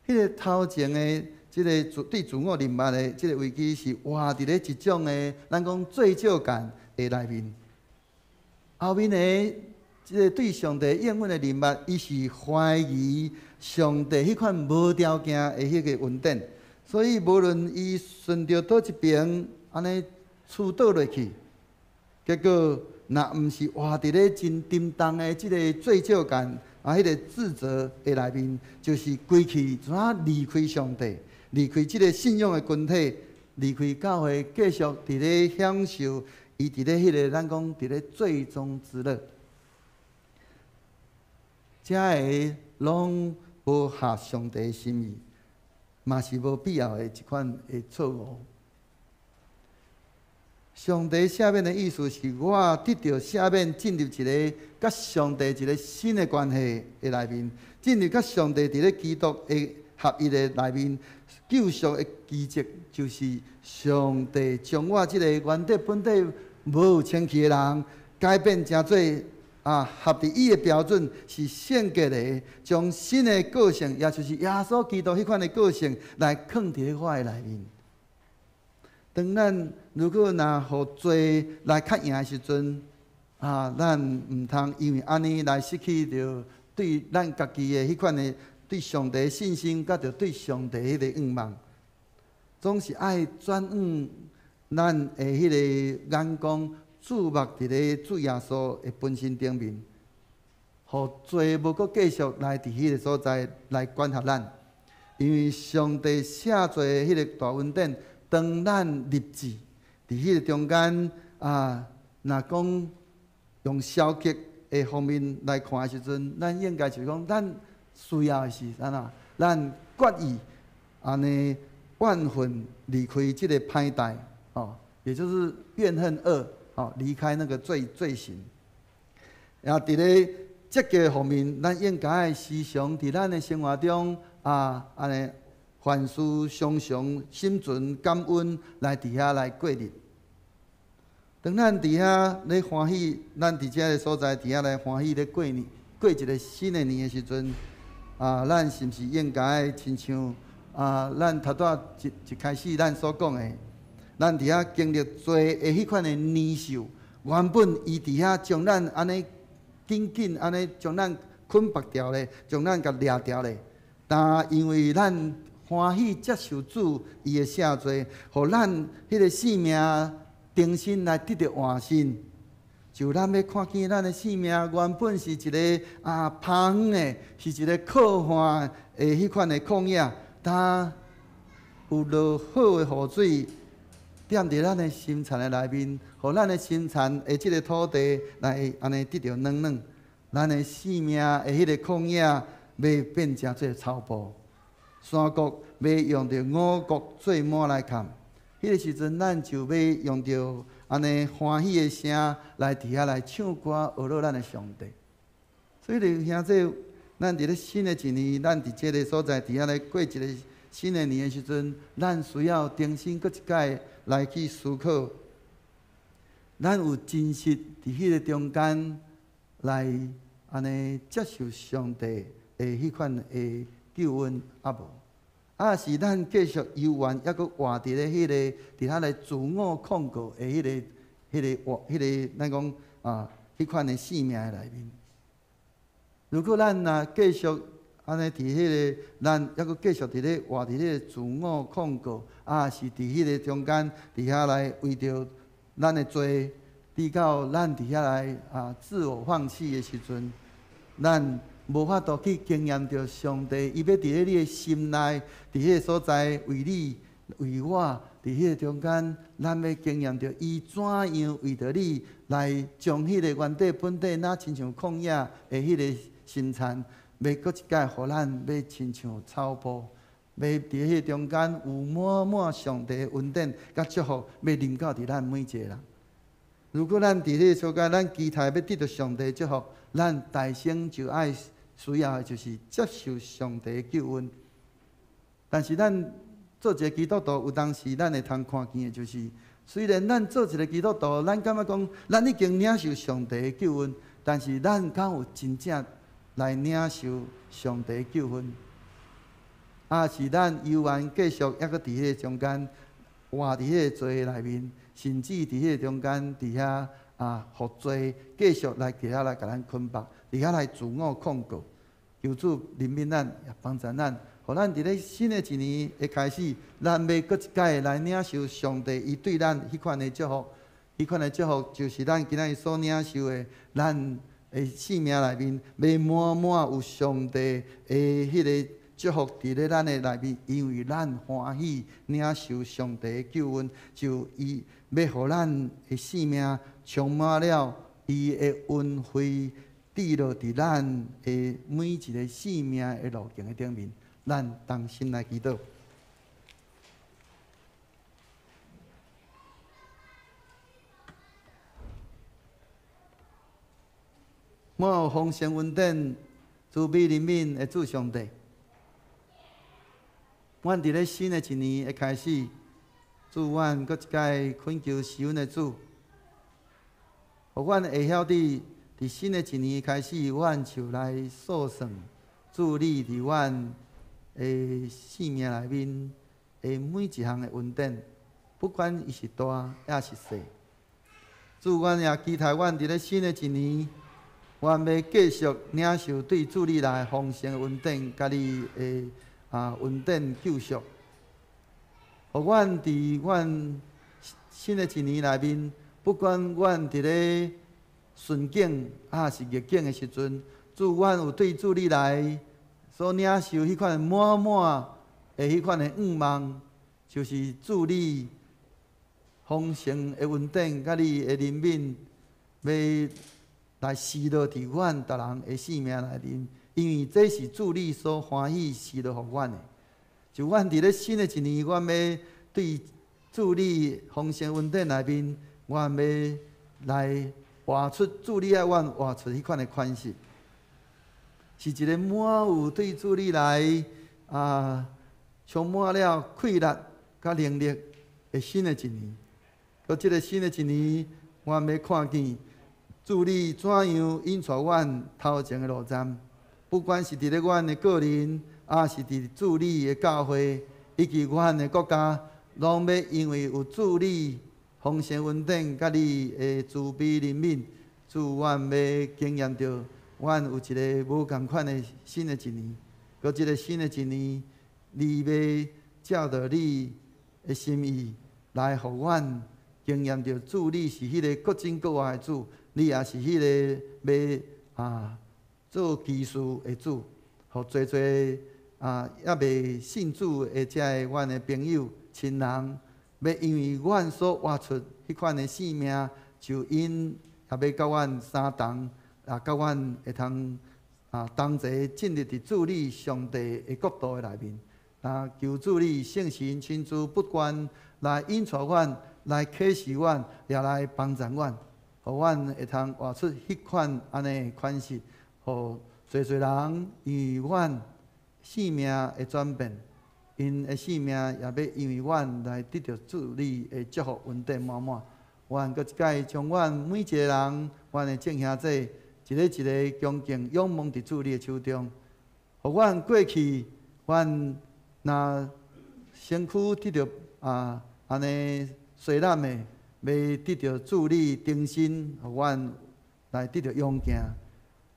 彼个頭前的這个自對自我認捌的這个危機，是活佇咧一種的咱講罪疚感的內面。後面的這个對上帝應允的認捌，伊是懷疑上帝彼款無條件的彼个恩典，所以無論伊順著佗一邊按呢趨倒落去，結果若毋是活佇咧真沉重的這个罪疚感啊，彼个自責的內面，就是規氣怎仔離開上帝，離開這个信仰的群體，離開教會，繼續佇咧享受伊佇咧彼个咱講佇咧罪中之樂，這个攏無合上帝心意，嘛是無必要的一款的錯誤。上帝赦免的意思是我得著赦免，進入一个佮上帝一个新的關係的內面，進入佮上帝佇咧基督的合一的內面，救贖的奇蹟就是上帝將我這个原底本底無有清氣的人，改變成做啊合佇伊的標準，是聖潔的，將新的個性，也就是耶穌基督彼款的個性，來囥佇咧我的內面。當咱如果若予罪來較贏的時陣，啊，咱毋通因為按呢來失去著對咱家己的彼款的對上帝的信心，佮著對上帝彼个向望，總是愛轉向咱的彼个眼光，注目佇咧主耶穌的本身頂面，予罪無閣繼續來佇彼个所在來管轄咱。因為上帝赦罪的彼个大恩典，當咱立志佇彼个中間啊，若講用消極的方面來看的時陣，咱應該就是講，咱需要的是按怎？咱決意按呢怨恨離開這個歹代，哦，也就是怨恨惡，哦，離開那個罪行。也佇咧積極方面，咱應該時常佇咱的生活中啊，按呢凡事常常心存感恩來佇遐來過日。當咱佇遐咧歡喜，咱佇這个所在佇遐來歡喜咧過年，過一个新的年的時陣，啊，咱是毋是應該親像啊，咱頭拄仔一開始咱所講的，咱佇遐經歷罪的彼款的年獸，原本伊佇遐將咱按呢緊緊按呢將咱捆縛牢咧，將咱共掠牢咧。但因為咱歡喜接受主伊的赦罪，予咱彼个性命重新來得著換新。就咱欲看見咱的生命原本是一个啊拋遠的，是一个靠岸的彼款的曠野，但有落好的雨水點佇咱的心田的內面，予咱的心田的這个土地來按呢得著軟軟，咱的生命的彼个曠野欲變成做草埔，山谷欲用著五穀做滿來崁。彼个時陣，咱就欲用著按呢歡喜的聲來佇遐來唱歌，學樂咱的上帝。所以，弟兄姊妹，咱佇咧新的一年，咱佇這个所在佇遐來過一个新的年的時陣，咱需要重新閣一擺來去思考，咱有真實佇彼个中間來按呢接受上帝的彼款的救恩，抑無？啊，是咱繼續猶原，猶閣活佇咧彼个，佇遐來自我控告的彼个、彼个活、彼个，咱講啊，彼款的生命的內面。如果咱若繼續按呢佇彼个，咱猶閣繼續佇咧活佇咧自我控告，啊，是佇彼个中間，佇遐來為著咱的罪，直到咱佇遐來啊自我放棄的時陣，咱無法度去經驗著上帝，伊欲佇咧你的心內，佇彼个所在為你、為我，佇彼个中間，咱欲經驗著伊怎樣為著你來將彼个原底本底若親像曠野的彼个心田，欲閣一擺予咱欲親像草埔，欲佇彼个中間有滿滿上帝的恩典佮祝福，欲臨到佇咱每一个人。如果咱佇彼個所在，咱期待欲得著上帝的祝福，咱大先就愛需要的就是接受上帝的救恩。但是咱做一个基督徒，有當時咱會通看見的就是，雖然咱做一个基督徒，咱感覺講咱已經領受上帝的救恩，但是咱敢有真正來領受上帝的救恩？啊，是咱猶原繼續猶閣佇彼個中間活佇彼個罪內面，甚至佇彼個中間佇遐啊，予罪繼續來佇遐來共咱捆綁，佇遐來自我控告。求主憐憫咱，也幫助咱，予咱佇咧新的一年的開始，咱欲閣一擺來領受上帝伊對咱彼款的祝福，彼款的祝福就是咱今仔日所領受的，咱的生命內面欲滿滿有上帝的彼个祝福佇咧咱的內面，因為咱歡喜領受上帝的救恩，就伊欲予咱的生命充滿了伊的恩惠，滴落佇咱的每一个生命的路徑的頂面，咱同心來祈禱。滿有豐盛恩典、慈悲憐憫的主上帝，阮佇咧新的一年的開始，主阮閣一擺懇求施恩的主，予阮會曉得佇新的一年開始，阮就來數算主你佇阮的生命內面的每一項的恩典，不管伊是大抑是細。主，阮也期待阮佇咧新的一年，阮欲繼續領受對主你來豐盛的恩典，佮你的啊恩典救贖。予阮佇阮新的一年內面，不管阮佇咧順境抑是逆境的時陣，主，阮有對主你來所領受彼款滿滿的彼款的愿望，就是主你丰盛的恩典，佮你的怜悯，欲来施落伫阮逐人的生命内面，因为这是主你所欢喜施落予阮的。就阮伫咧新的一年，阮欲对主你丰盛恩典内面，阮欲来活出主你爱阮活出彼款的款式，是一个满有对主你来充满了气力佮能力的新的一年。阁这个新的一年，阮欲看见主你怎样引带阮头前的路站，不管是伫咧阮的个人，抑是伫主你的教会，以及阮的国家，拢欲因为有主你丰盛恩典，佮你的慈悲怜悯，主阮欲经验著，阮有一个无仝款的新的一年。阁这个新的一年，你欲照著你的心意来予阮经验著，主你是彼个阁真阁活的主，你也是彼个欲做奇事的主，予济济犹未信主的遮个阮的朋友亲人，欲因为阮所活出彼款的生命，就𪜶也欲佮阮相同，也佮阮会通同齐进入伫主你上帝的国度的内面。求主你圣神亲自不断来引带阮，来启示阮，也来帮助阮，予阮会通活出彼款按呢的款式，予济济人因为阮生命的转变，𪜶的生命也欲因为阮来得著主你的祝福恩典满满。阮阁一摆将阮每一个人，阮的众兄弟，一个一个恭敬仰望伫主你的手中，予阮过去，阮若身躯得著按呢衰烂的，欲得著主你重新，予阮来得著勇健。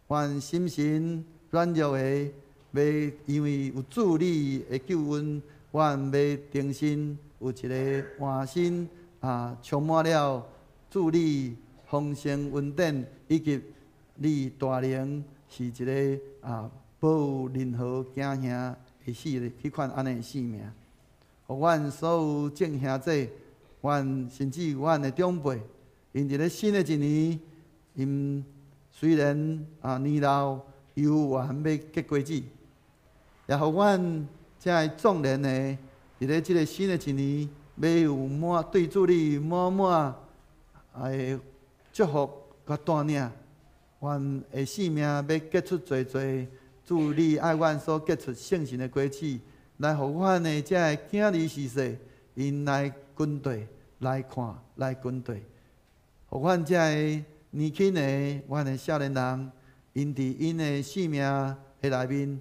阮心神软弱的，欲因为有主你的救恩，阮欲重新有一个换新充满了主你丰盛恩典，以及你大能是一个无有任何惊吓会死的彼款按呢的生命。予阮所有众兄弟，阮甚至阮的长辈，𪜶伫咧新的一年，𪜶虽然年老，犹原欲结果子，也予阮遮个壮年的，伫咧这个新的一年，欲有满对主你满满的祝福佮带领，阮的生命欲结出济济主你爱阮所结出圣神的果子，来予阮的遮个囝儿婿婿，𪜶来跟缀来看来跟缀，予阮遮个年轻的阮的少年人，𪜶伫𪜶的生命的内面，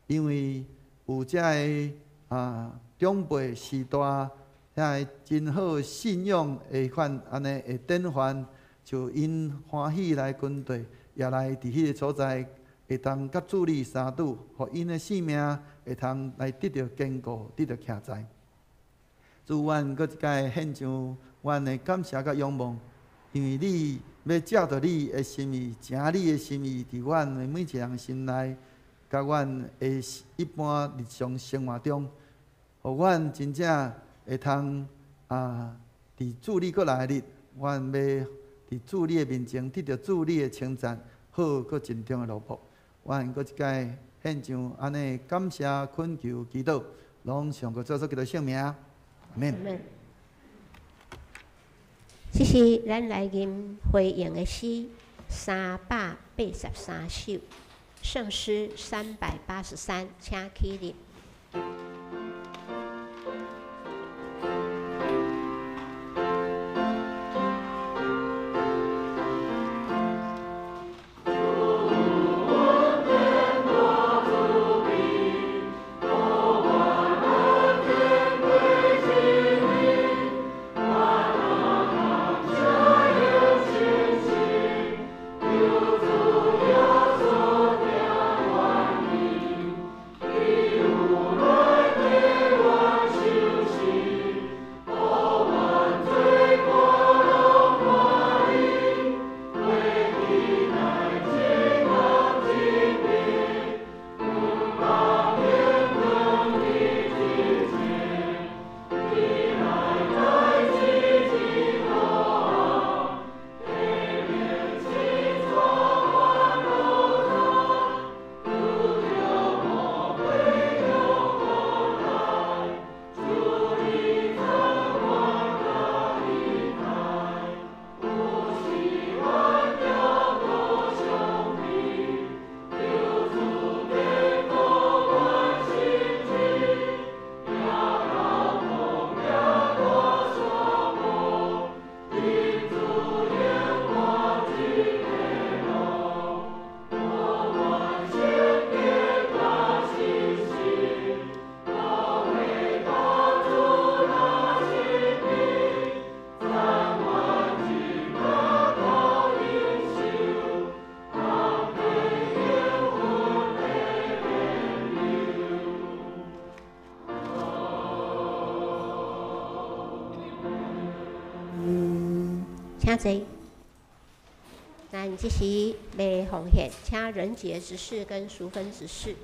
因为有遮个长辈时代遐个真好信仰的款按呢的典范，就𪜶欢喜来跟缀，也来伫彼个所在会当佮主你相拄，予𪜶的生命会通来得著坚固，得著徛在。主，阮阁一摆献上阮的感谢佮仰望，因为你欲照著你的心意，成你的心意，伫阮的每一个人心内，佮阮的一般日常生活中，予阮真正会通伫主你阁来的日，阮欲伫主你的面前得著主你的称赞，好阁尽忠的奴仆。阮阁一摆献上按呢感谢恳求祈祷，拢上过主耶稣基督圣名，阿们。这是咱来吟回应的诗383首，圣诗383，请起立。有請坐。咱這時欲奉獻，請仁傑執事跟淑芬執事。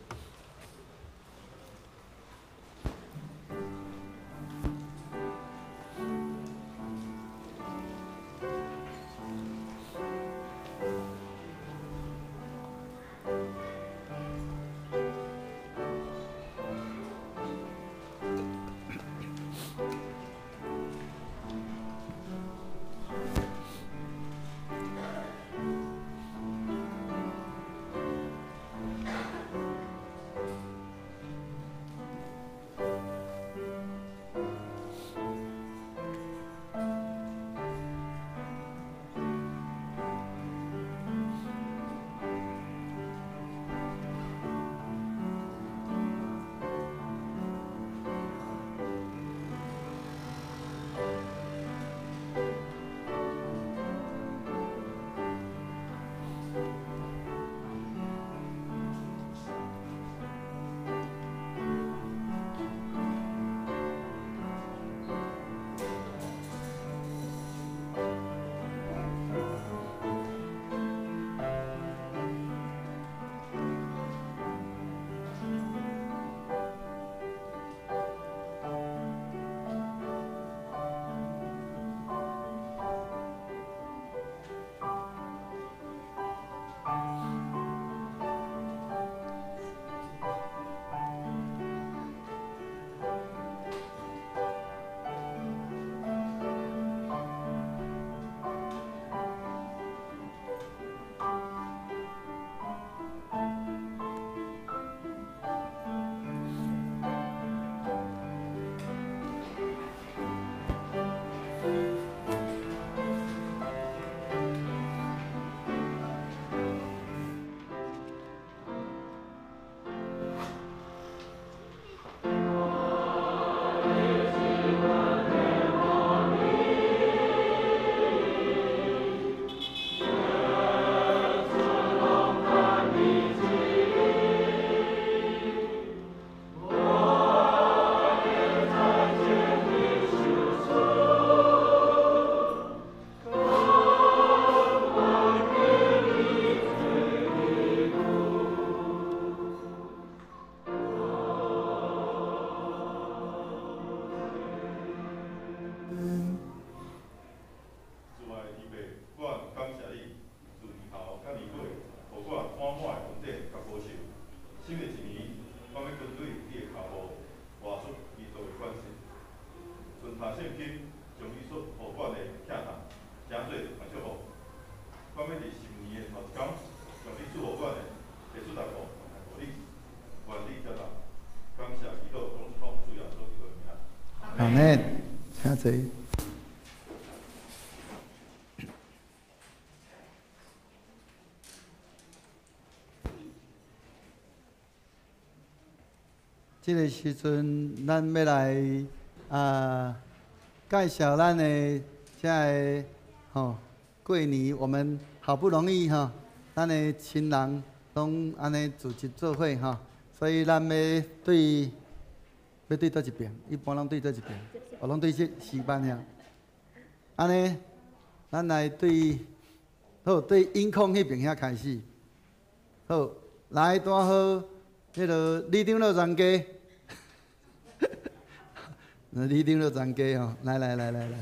阿們，請坐。這個時陣，咱欲來介紹咱的這个吼過年，我們好不容易吼，咱的親人攏按呢組織做伙吼，所以咱欲對。欲對佗一邊？一般攏對佗一邊？哦，攏對這詩班遐。按呢，咱來對，好對音控彼邊遐開始。好，來拄好，彼个李長老專家，李長老專家吼，來來來來來。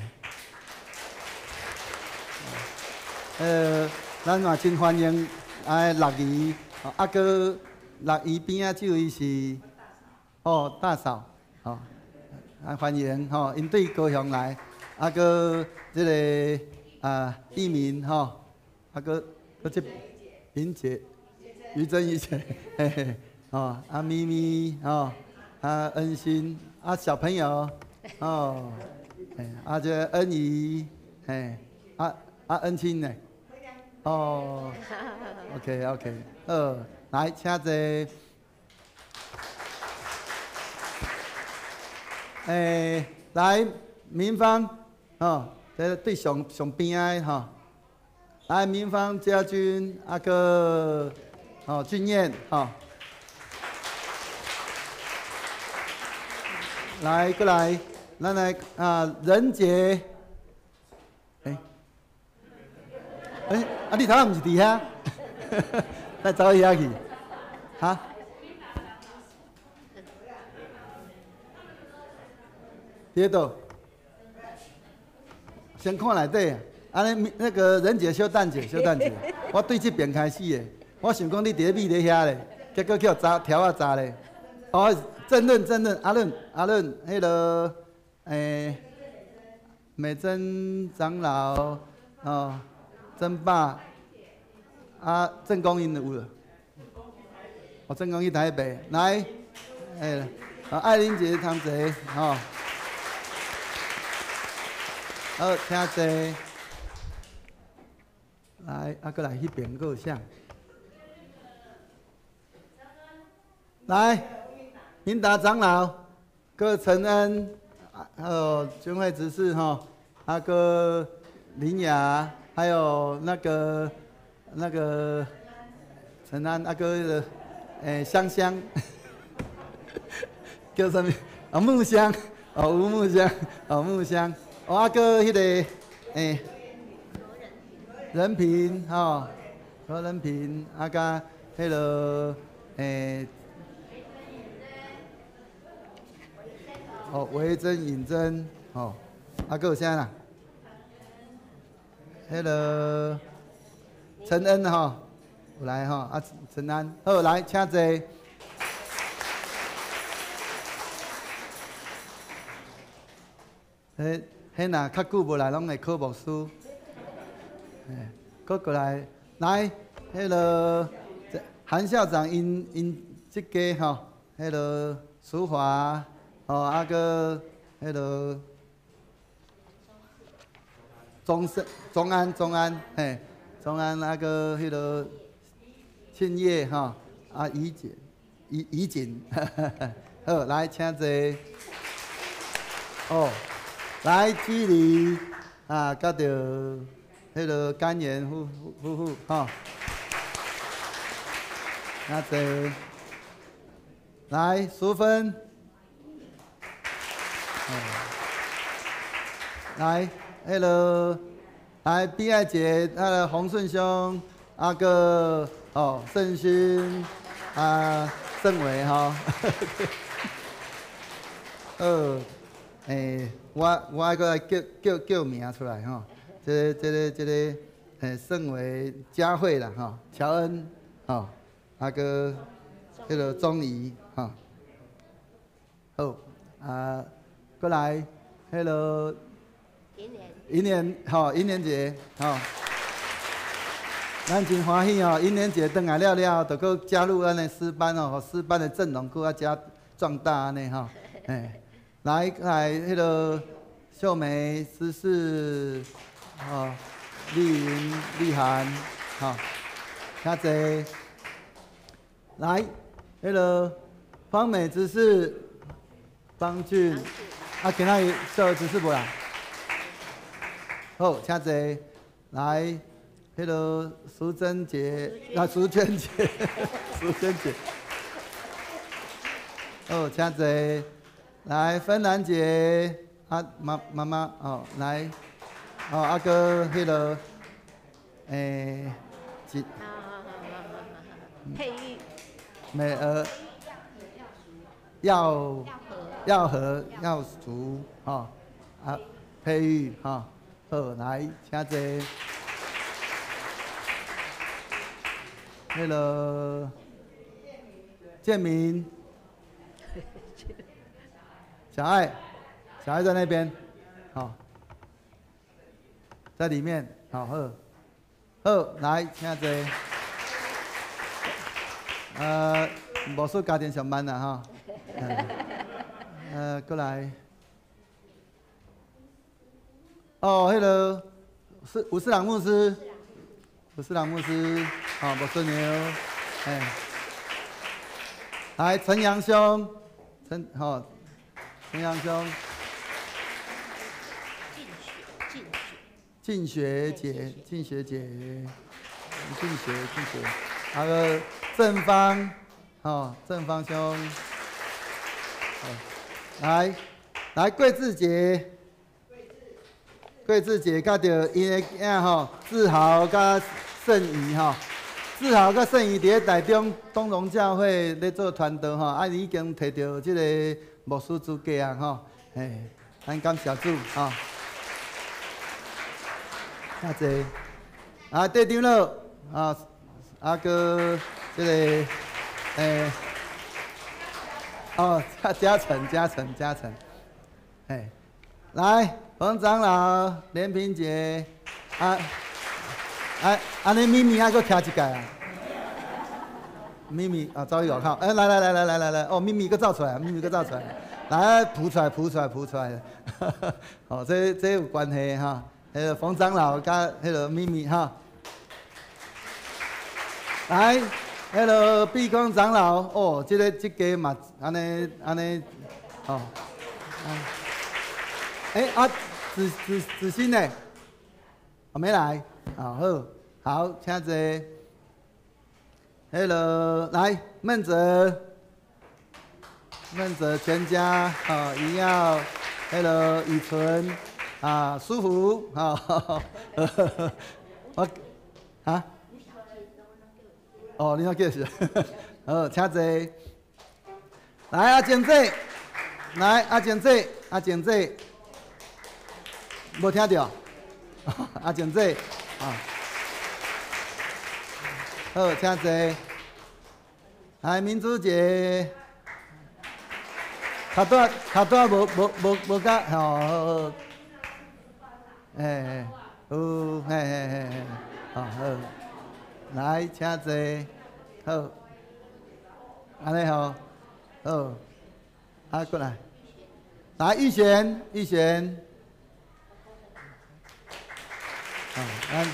咱嘛真歡迎啊，六姨，啊，閣六姨邊仔這位是，哦，大嫂。吼，啊歡迎吼，𪜶對高雄來，啊閣這个啊義民吼，啊閣閣這云姐、于珍、于姐，嘿嘿，吼啊咪咪吼，啊恩心，啊小朋友，哦，啊這恩怡，嘿，啊啊恩親呢？哦，OK OK，好，來請坐。來明芳，吼，這對上上邊仔的吼，來明芳、家君，啊閣，吼俊彦，吼，來過來，咱來啊仁傑，欸，啊，你头仔毋是佇遐？咱走去遐去，哈？佇咧佗？先看內底啊！按呢，那個仁姐、小等者，小等者，我對這邊開始的，我想講你佇咧美咧遐咧，結果去予查條仔查咧。哦，爭論爭論，阿倫阿倫，彼个美珍長老，哦，曾爸，啊，鄭公𪜶有無？哦，鄭公去台北，來，啊，愛玲姐通坐，吼。好，請坐。來，啊，閣來彼邊閣有啥？來，明達長老，閣陳恩，還有君慧執事吼，啊，閣林雅，還有那個陳安，啊，閣彼个香香，叫啥物？啊，木香，哦，吳木香，哦，木香。哦，啊，閣彼个，人平吼，何人平，啊，佮彼个，哦，維珍尹珍，吼，啊，閣有啥啦？彼个陳恩吼，有來吼，啊，陳安，好，來，請坐。彼若較久無來，攏會考牧師。閣過來，來，彼个韓校長𪜶這家吼，彼个淑華，吼，啊，閣彼个鍾生、鍾安、鍾安，嘿，鍾安，啊，閣彼个慶業吼，啊，怡姐、怡怡景，好，來，請坐。哦。來，居里啊，佮著彼个甘言夫婦吼，那坐。來，淑芬，來，彼个來畢愛姐，那个洪順兄，啊閣哦盛勳，啊盛偉吼，好。我愛閣來叫名出來吼，這個盛偉佳慧啦吼，喬恩吼，啊閣彼个鍾怡吼，好啊，閣來彼个銀蓮吼，銀蓮姐吼，咱真歡喜吼，銀蓮姐轉來了了後，就閣加入咱的詩班哦，予詩班的陣容閣較加壯大按呢吼，來來，彼个秀梅、思思，吼，麗雲、麗涵，吼，請坐。來，彼个方美執事、方俊，啊，今仔日秀執事無啦？好，請坐。來，彼个淑珍姐，啊，淑娟姐，淑娟姐，好，請坐。來，芬蘭姐，啊，媽媽媽，哦，來，哦，啊閣彼个，一，佩玉，美兒，藥藥和藥竹，吼，啊，佩玉，吼，好，來，請坐。彼个建明。小愛，小愛在那邊，好，在裡面，好，好，好，來，請坐。牧師家庭上班啦，吼。過來。哦，彼个是吳世朗牧師，吳世朗牧師，好，牧師娘，來，陳陽兄，陳，好。陳陽兄，靜雪姐，靜雪姐，靜雪，靜雪，那个正方，哦，正方兄，來，來桂志杰，桂智姐佮著𪜶的囝吼，志豪佮盛怡吼，志豪佮盛怡伫咧台中东荣教会咧做传道吼，啊，伊已經提著這个牧師資格啊吼，嘿，咱感謝主吼。謝謝。啊，戴長老啊，啊，閣這个，哦，嘉誠，嘉誠，嘉誠，嘿，來，彭長老、連平姐，啊，啊，按呢咪咪愛閣徛一屆啊？咪咪啊，走去外口，欸，來來來來來來來，哦，咪咪閣走出來，咪咪閣走出來，來，浮出來，浮出來，浮出來，哦，這有關係哈，彼个馮長老佮彼个咪咪哈，來，彼个碧光長老，哦，這个這家嘛，按呢按呢，哦，欸啊，子子子欣呢？哦，沒來，啊好，好，請坐。彼个來，孟哲，孟哲全家，哦，一樣，彼个雨純，啊，舒服，啊，我，啊？哦，你那叫是，好，請坐。來，阿靜姐，來，阿靜姐，阿靜姐，無聽著？阿靜姐，啊，好，請坐。來，明珠姐，頭拄頭拄無無無無甲，吼，好好，欸，有，嘿嘿嘿嘿，好好，來，請坐，好，按呢吼，好，啊，過來，來，玉璇，玉璇，啊，咱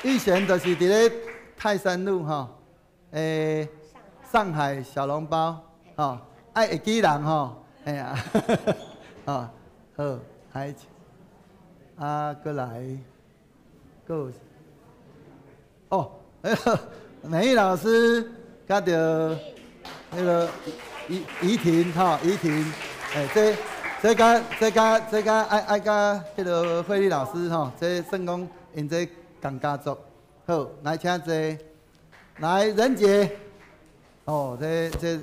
玉璇就是佇咧泰山路吼，欸，上海小籠包，吼，愛會記人吼，嘿啊，吼，好，來，啊，閣來，閣有，哦，美玉老師佮著彼个怡怡婷吼，怡婷，欸，這這佮這佮這佮愛愛佮彼个慧麗老師吼，這算講𪜶這仝家族，好，來請坐，來任傑，哦，這這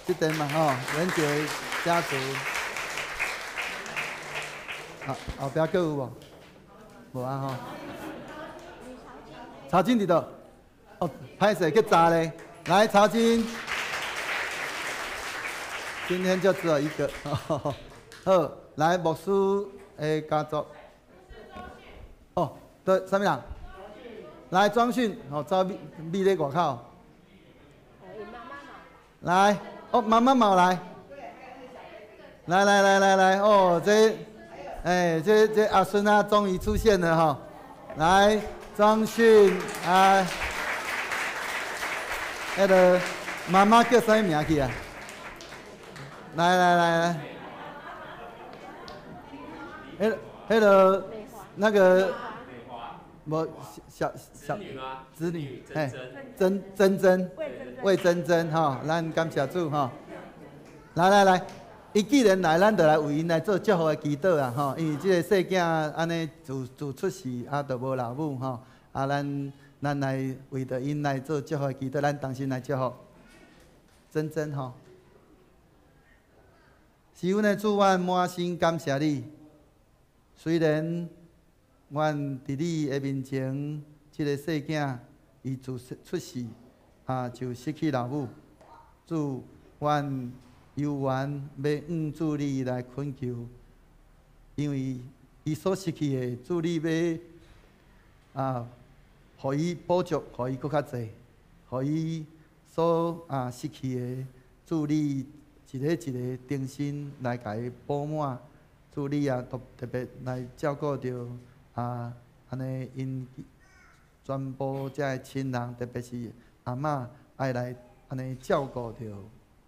這邊嘛吼，任傑家族，啊，後壁閣有無？無啊吼。曹金佇佗？哦，歹勢去查咧，來曹金，今天就只有一個，好，來牧師的家族，哦，對，啥物人？來莊訓，哦，走咪咪咧外口。來，哦，媽媽嘛來。來來來來來，哦，這，欸，這這阿孫啊，終於出現了哈。來，莊訓啊，彼个媽媽叫啥物名去啊？來來來來，彼彼个那個，無小小子女，嘿，珍珍珍，魏珍珍吼，咱感謝主吼。來來來，伊既然來，咱就來為𪜶來做祝福的祈禱啊吼。因為這個細囝按呢自自出世啊，就無老母吼。啊，咱咱來為著𪜶來做祝福的祈禱，咱同心來祝福。珍珍吼，是阮的主，阮滿心感謝你。雖然阮佇你的面前，這个細囝伊自出世啊就失去老母，主，阮猶原欲向主你來懇求，因為伊所失去的，主你欲啊，予伊補足，予伊閣較濟，予伊所啊失去的，主你一个一个重新來共伊補滿，主你也特特別來照顧著啊，按呢𪜶全部遮的親人，特別是阿嬤愛來按呢照顧著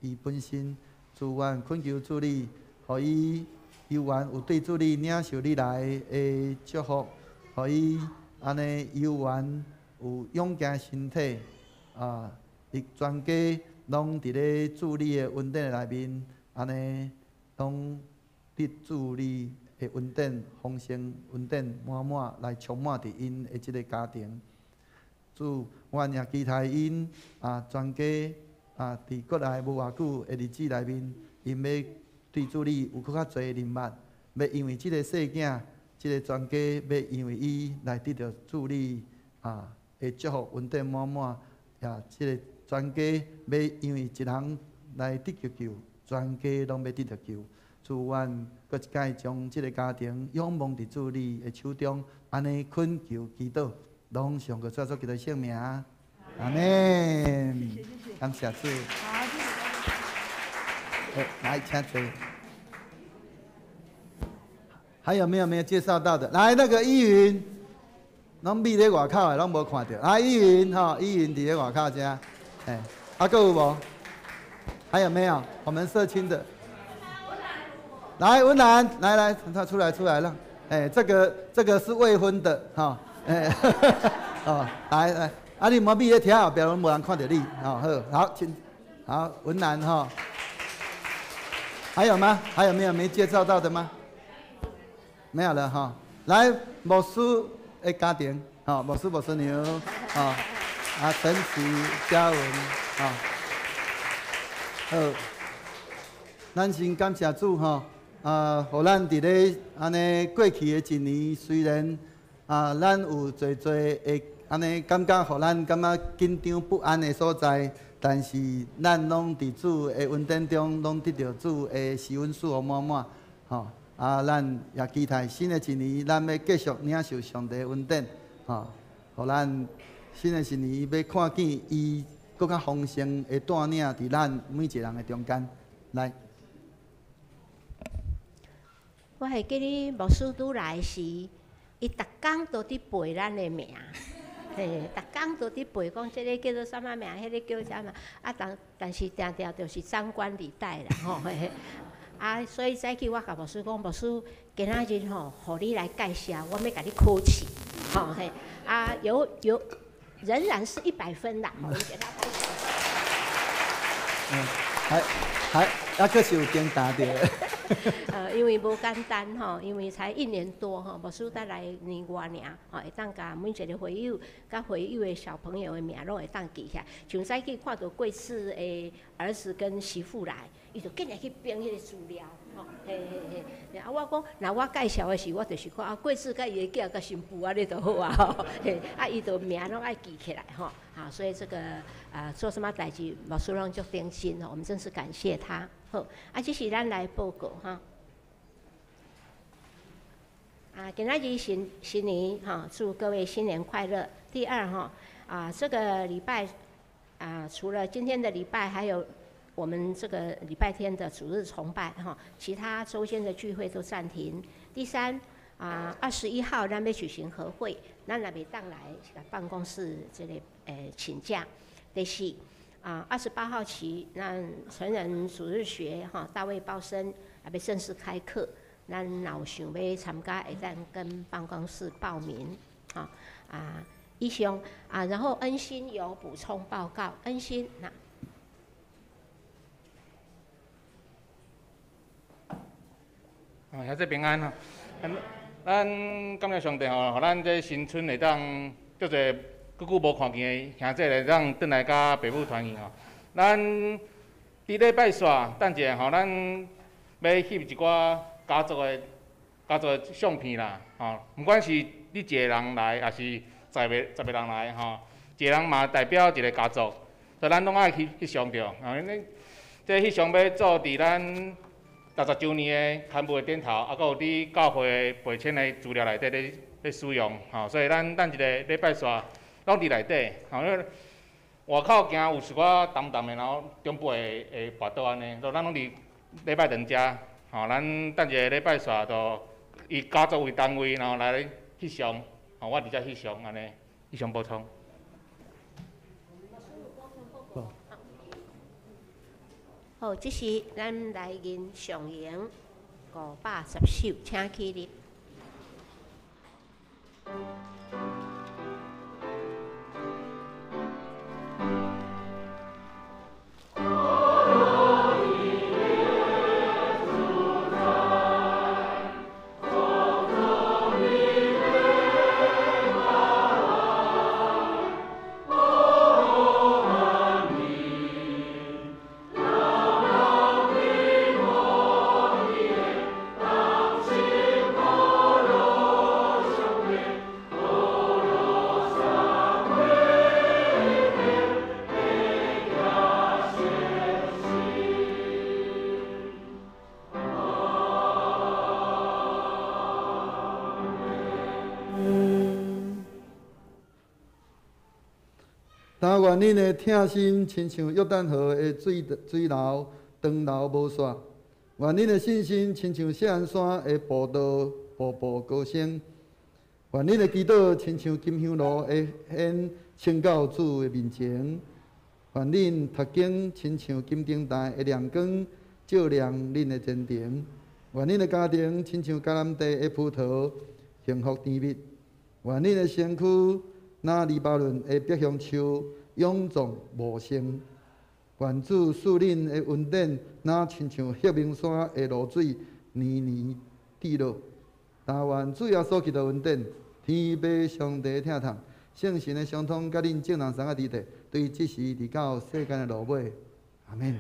伊本身。主，阮懇求主你，予伊猶原有對主你領受你來的祝福，予伊按呢猶原有勇健身體，啊，伊全家攏佇咧主你的恩典內面，按呢攏得主你的恩典丰盛，恩典满满来充满伫𪜶的这个家庭。主，阮也期待𪜶全家伫过来无偌久的日子内面，𪜶欲对主你有阁较济认捌，欲因为这个细囝，这个全家欲因为伊来得著主你的祝福恩典满满，也这个全家欲因为一人来得著救，全家拢欲得著救。主，阮阁一摆将这个家庭仰望伫主你的手中，按呢恳求祈祷，拢上个主耶稣基督圣名，阿们。感谢主。好，谢谢。来，请坐。还有没有没有介绍到的？来，那个依云，拢覕咧外口的，拢无看著。来，依云吼，依云伫咧外口遮，哎，阁有无？还有没有？我们社青的。来，文兰，来来，他出来出来了。哎，这个是未婚的哈，哎，哦，来来，你莫覕咧听后壁拢无人看著你，哦，好，好，请，好，文兰哈。还有吗？还有没有没介绍到的吗？没有了哈。来，牧师的家庭，哈，牧师牧师娘，陈慈嘉文，好，咱先感谢主吼，予咱伫咧按呢过去的一年，虽然咱有济济的按呢感觉，予咱感觉紧张不安的所在，但是咱拢伫主的恩典中，拢得著主的施恩赐福满满，吼。咱也期待新的一年，咱欲继续领受上帝的恩典，吼，予咱新的一年欲看见伊阁较丰盛的带领伫咱每一个人的中间。来，我会记得牧师拄来时，伊逐工都伫背咱的名，嘿，逐工都伫背讲这个叫做啥物名，彼个叫啥物，但是定定就是张冠李戴啦，吼。嘿所以早起我共牧师讲，牧师今仔日吼，予你来介绍，我欲共你考试，吼嘿，有，仍然是100分啦，我给他拍手。还还还阁是有经答著。因为无简单吼，因为才一年多吼，牧师才来年外尔，吼，会当共每一个会友、佮会友的小朋友的名拢会当记起来。像早起看著贵次的儿子跟媳妇来，伊就紧来去编彼个资料，吼，嘿嘿嘿。我讲，若我介绍的时，我就是看贵次佮伊的囝佮新妇按呢就好啊，吼，嘿，伊就名拢爱记起来，吼，好，所以这个做啥物代志，牧师拢足认真吼，我们真是感谢他。好，这是咱来报告哈。今仔日新新年哈，祝各位新年快乐。第二哈，这个礼拜除了今天的礼拜，还有我们这个礼拜天的主日崇拜哈，其他周间的聚会都暂停。第三21号咱欲举行合会，咱若袂当来办公室这个请假。第四28号起，咱成人主日学哈，大卫鲍森也欲正式开课，咱若有想欲参加，会当跟办公室报名。以上然后恩心有补充报告，恩心那。兄弟平安吼，咱感谢上帝吼，予咱这新春会当足济久久无看见的兄弟会当转来佮爸母团圆吼。咱伫礼拜四，等一下吼，咱欲翕一寡家族的相片啦，吼，毋管是你一个人来，抑是十个人来吼，一个人嘛代表一个家族，所以咱拢爱去翕相著。恁这翕相欲做伫咱60周年的刊物的顶头，阁有伫教会的背签的资料内底咧使用，吼，所以咱等一个礼拜四拢伫内底，吼，因为外口惊有一寡澹澹的，然后中部会跋倒按呢，所以咱拢伫礼拜堂遮，吼，咱等一个礼拜四就以家族为单位，然后来翕相，吼，我伫遮翕相按呢，以上补充。好，这是咱来吟上咏510首，请起立。但愿恁的疼心亲像约旦河的水水流，长流无煞；愿恁的信心亲像锡安山的步道，步步高升；愿恁的祈祷亲像金香炉的烟，升到主的面前；愿恁读经亲像金灯台的亮光，照亮恁的前程；愿恁的家庭亲像迦南地的葡萄，幸福甜蜜；愿恁的身躯若黎巴嫩的白橡树，勇壮茂盛；愿主赐恁的恩典，若亲像黑明山的露水，年年滴落。但愿主耶稣基督恩典，天父上帝疼痛，圣神的相通，佮恁众人三个伫地，对这时直到世间的落尾。阿们。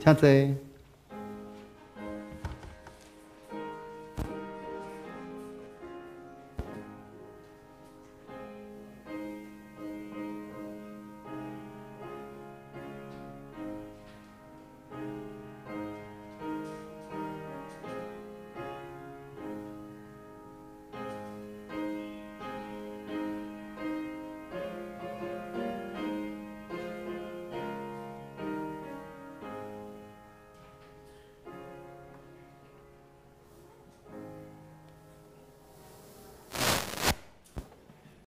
请坐。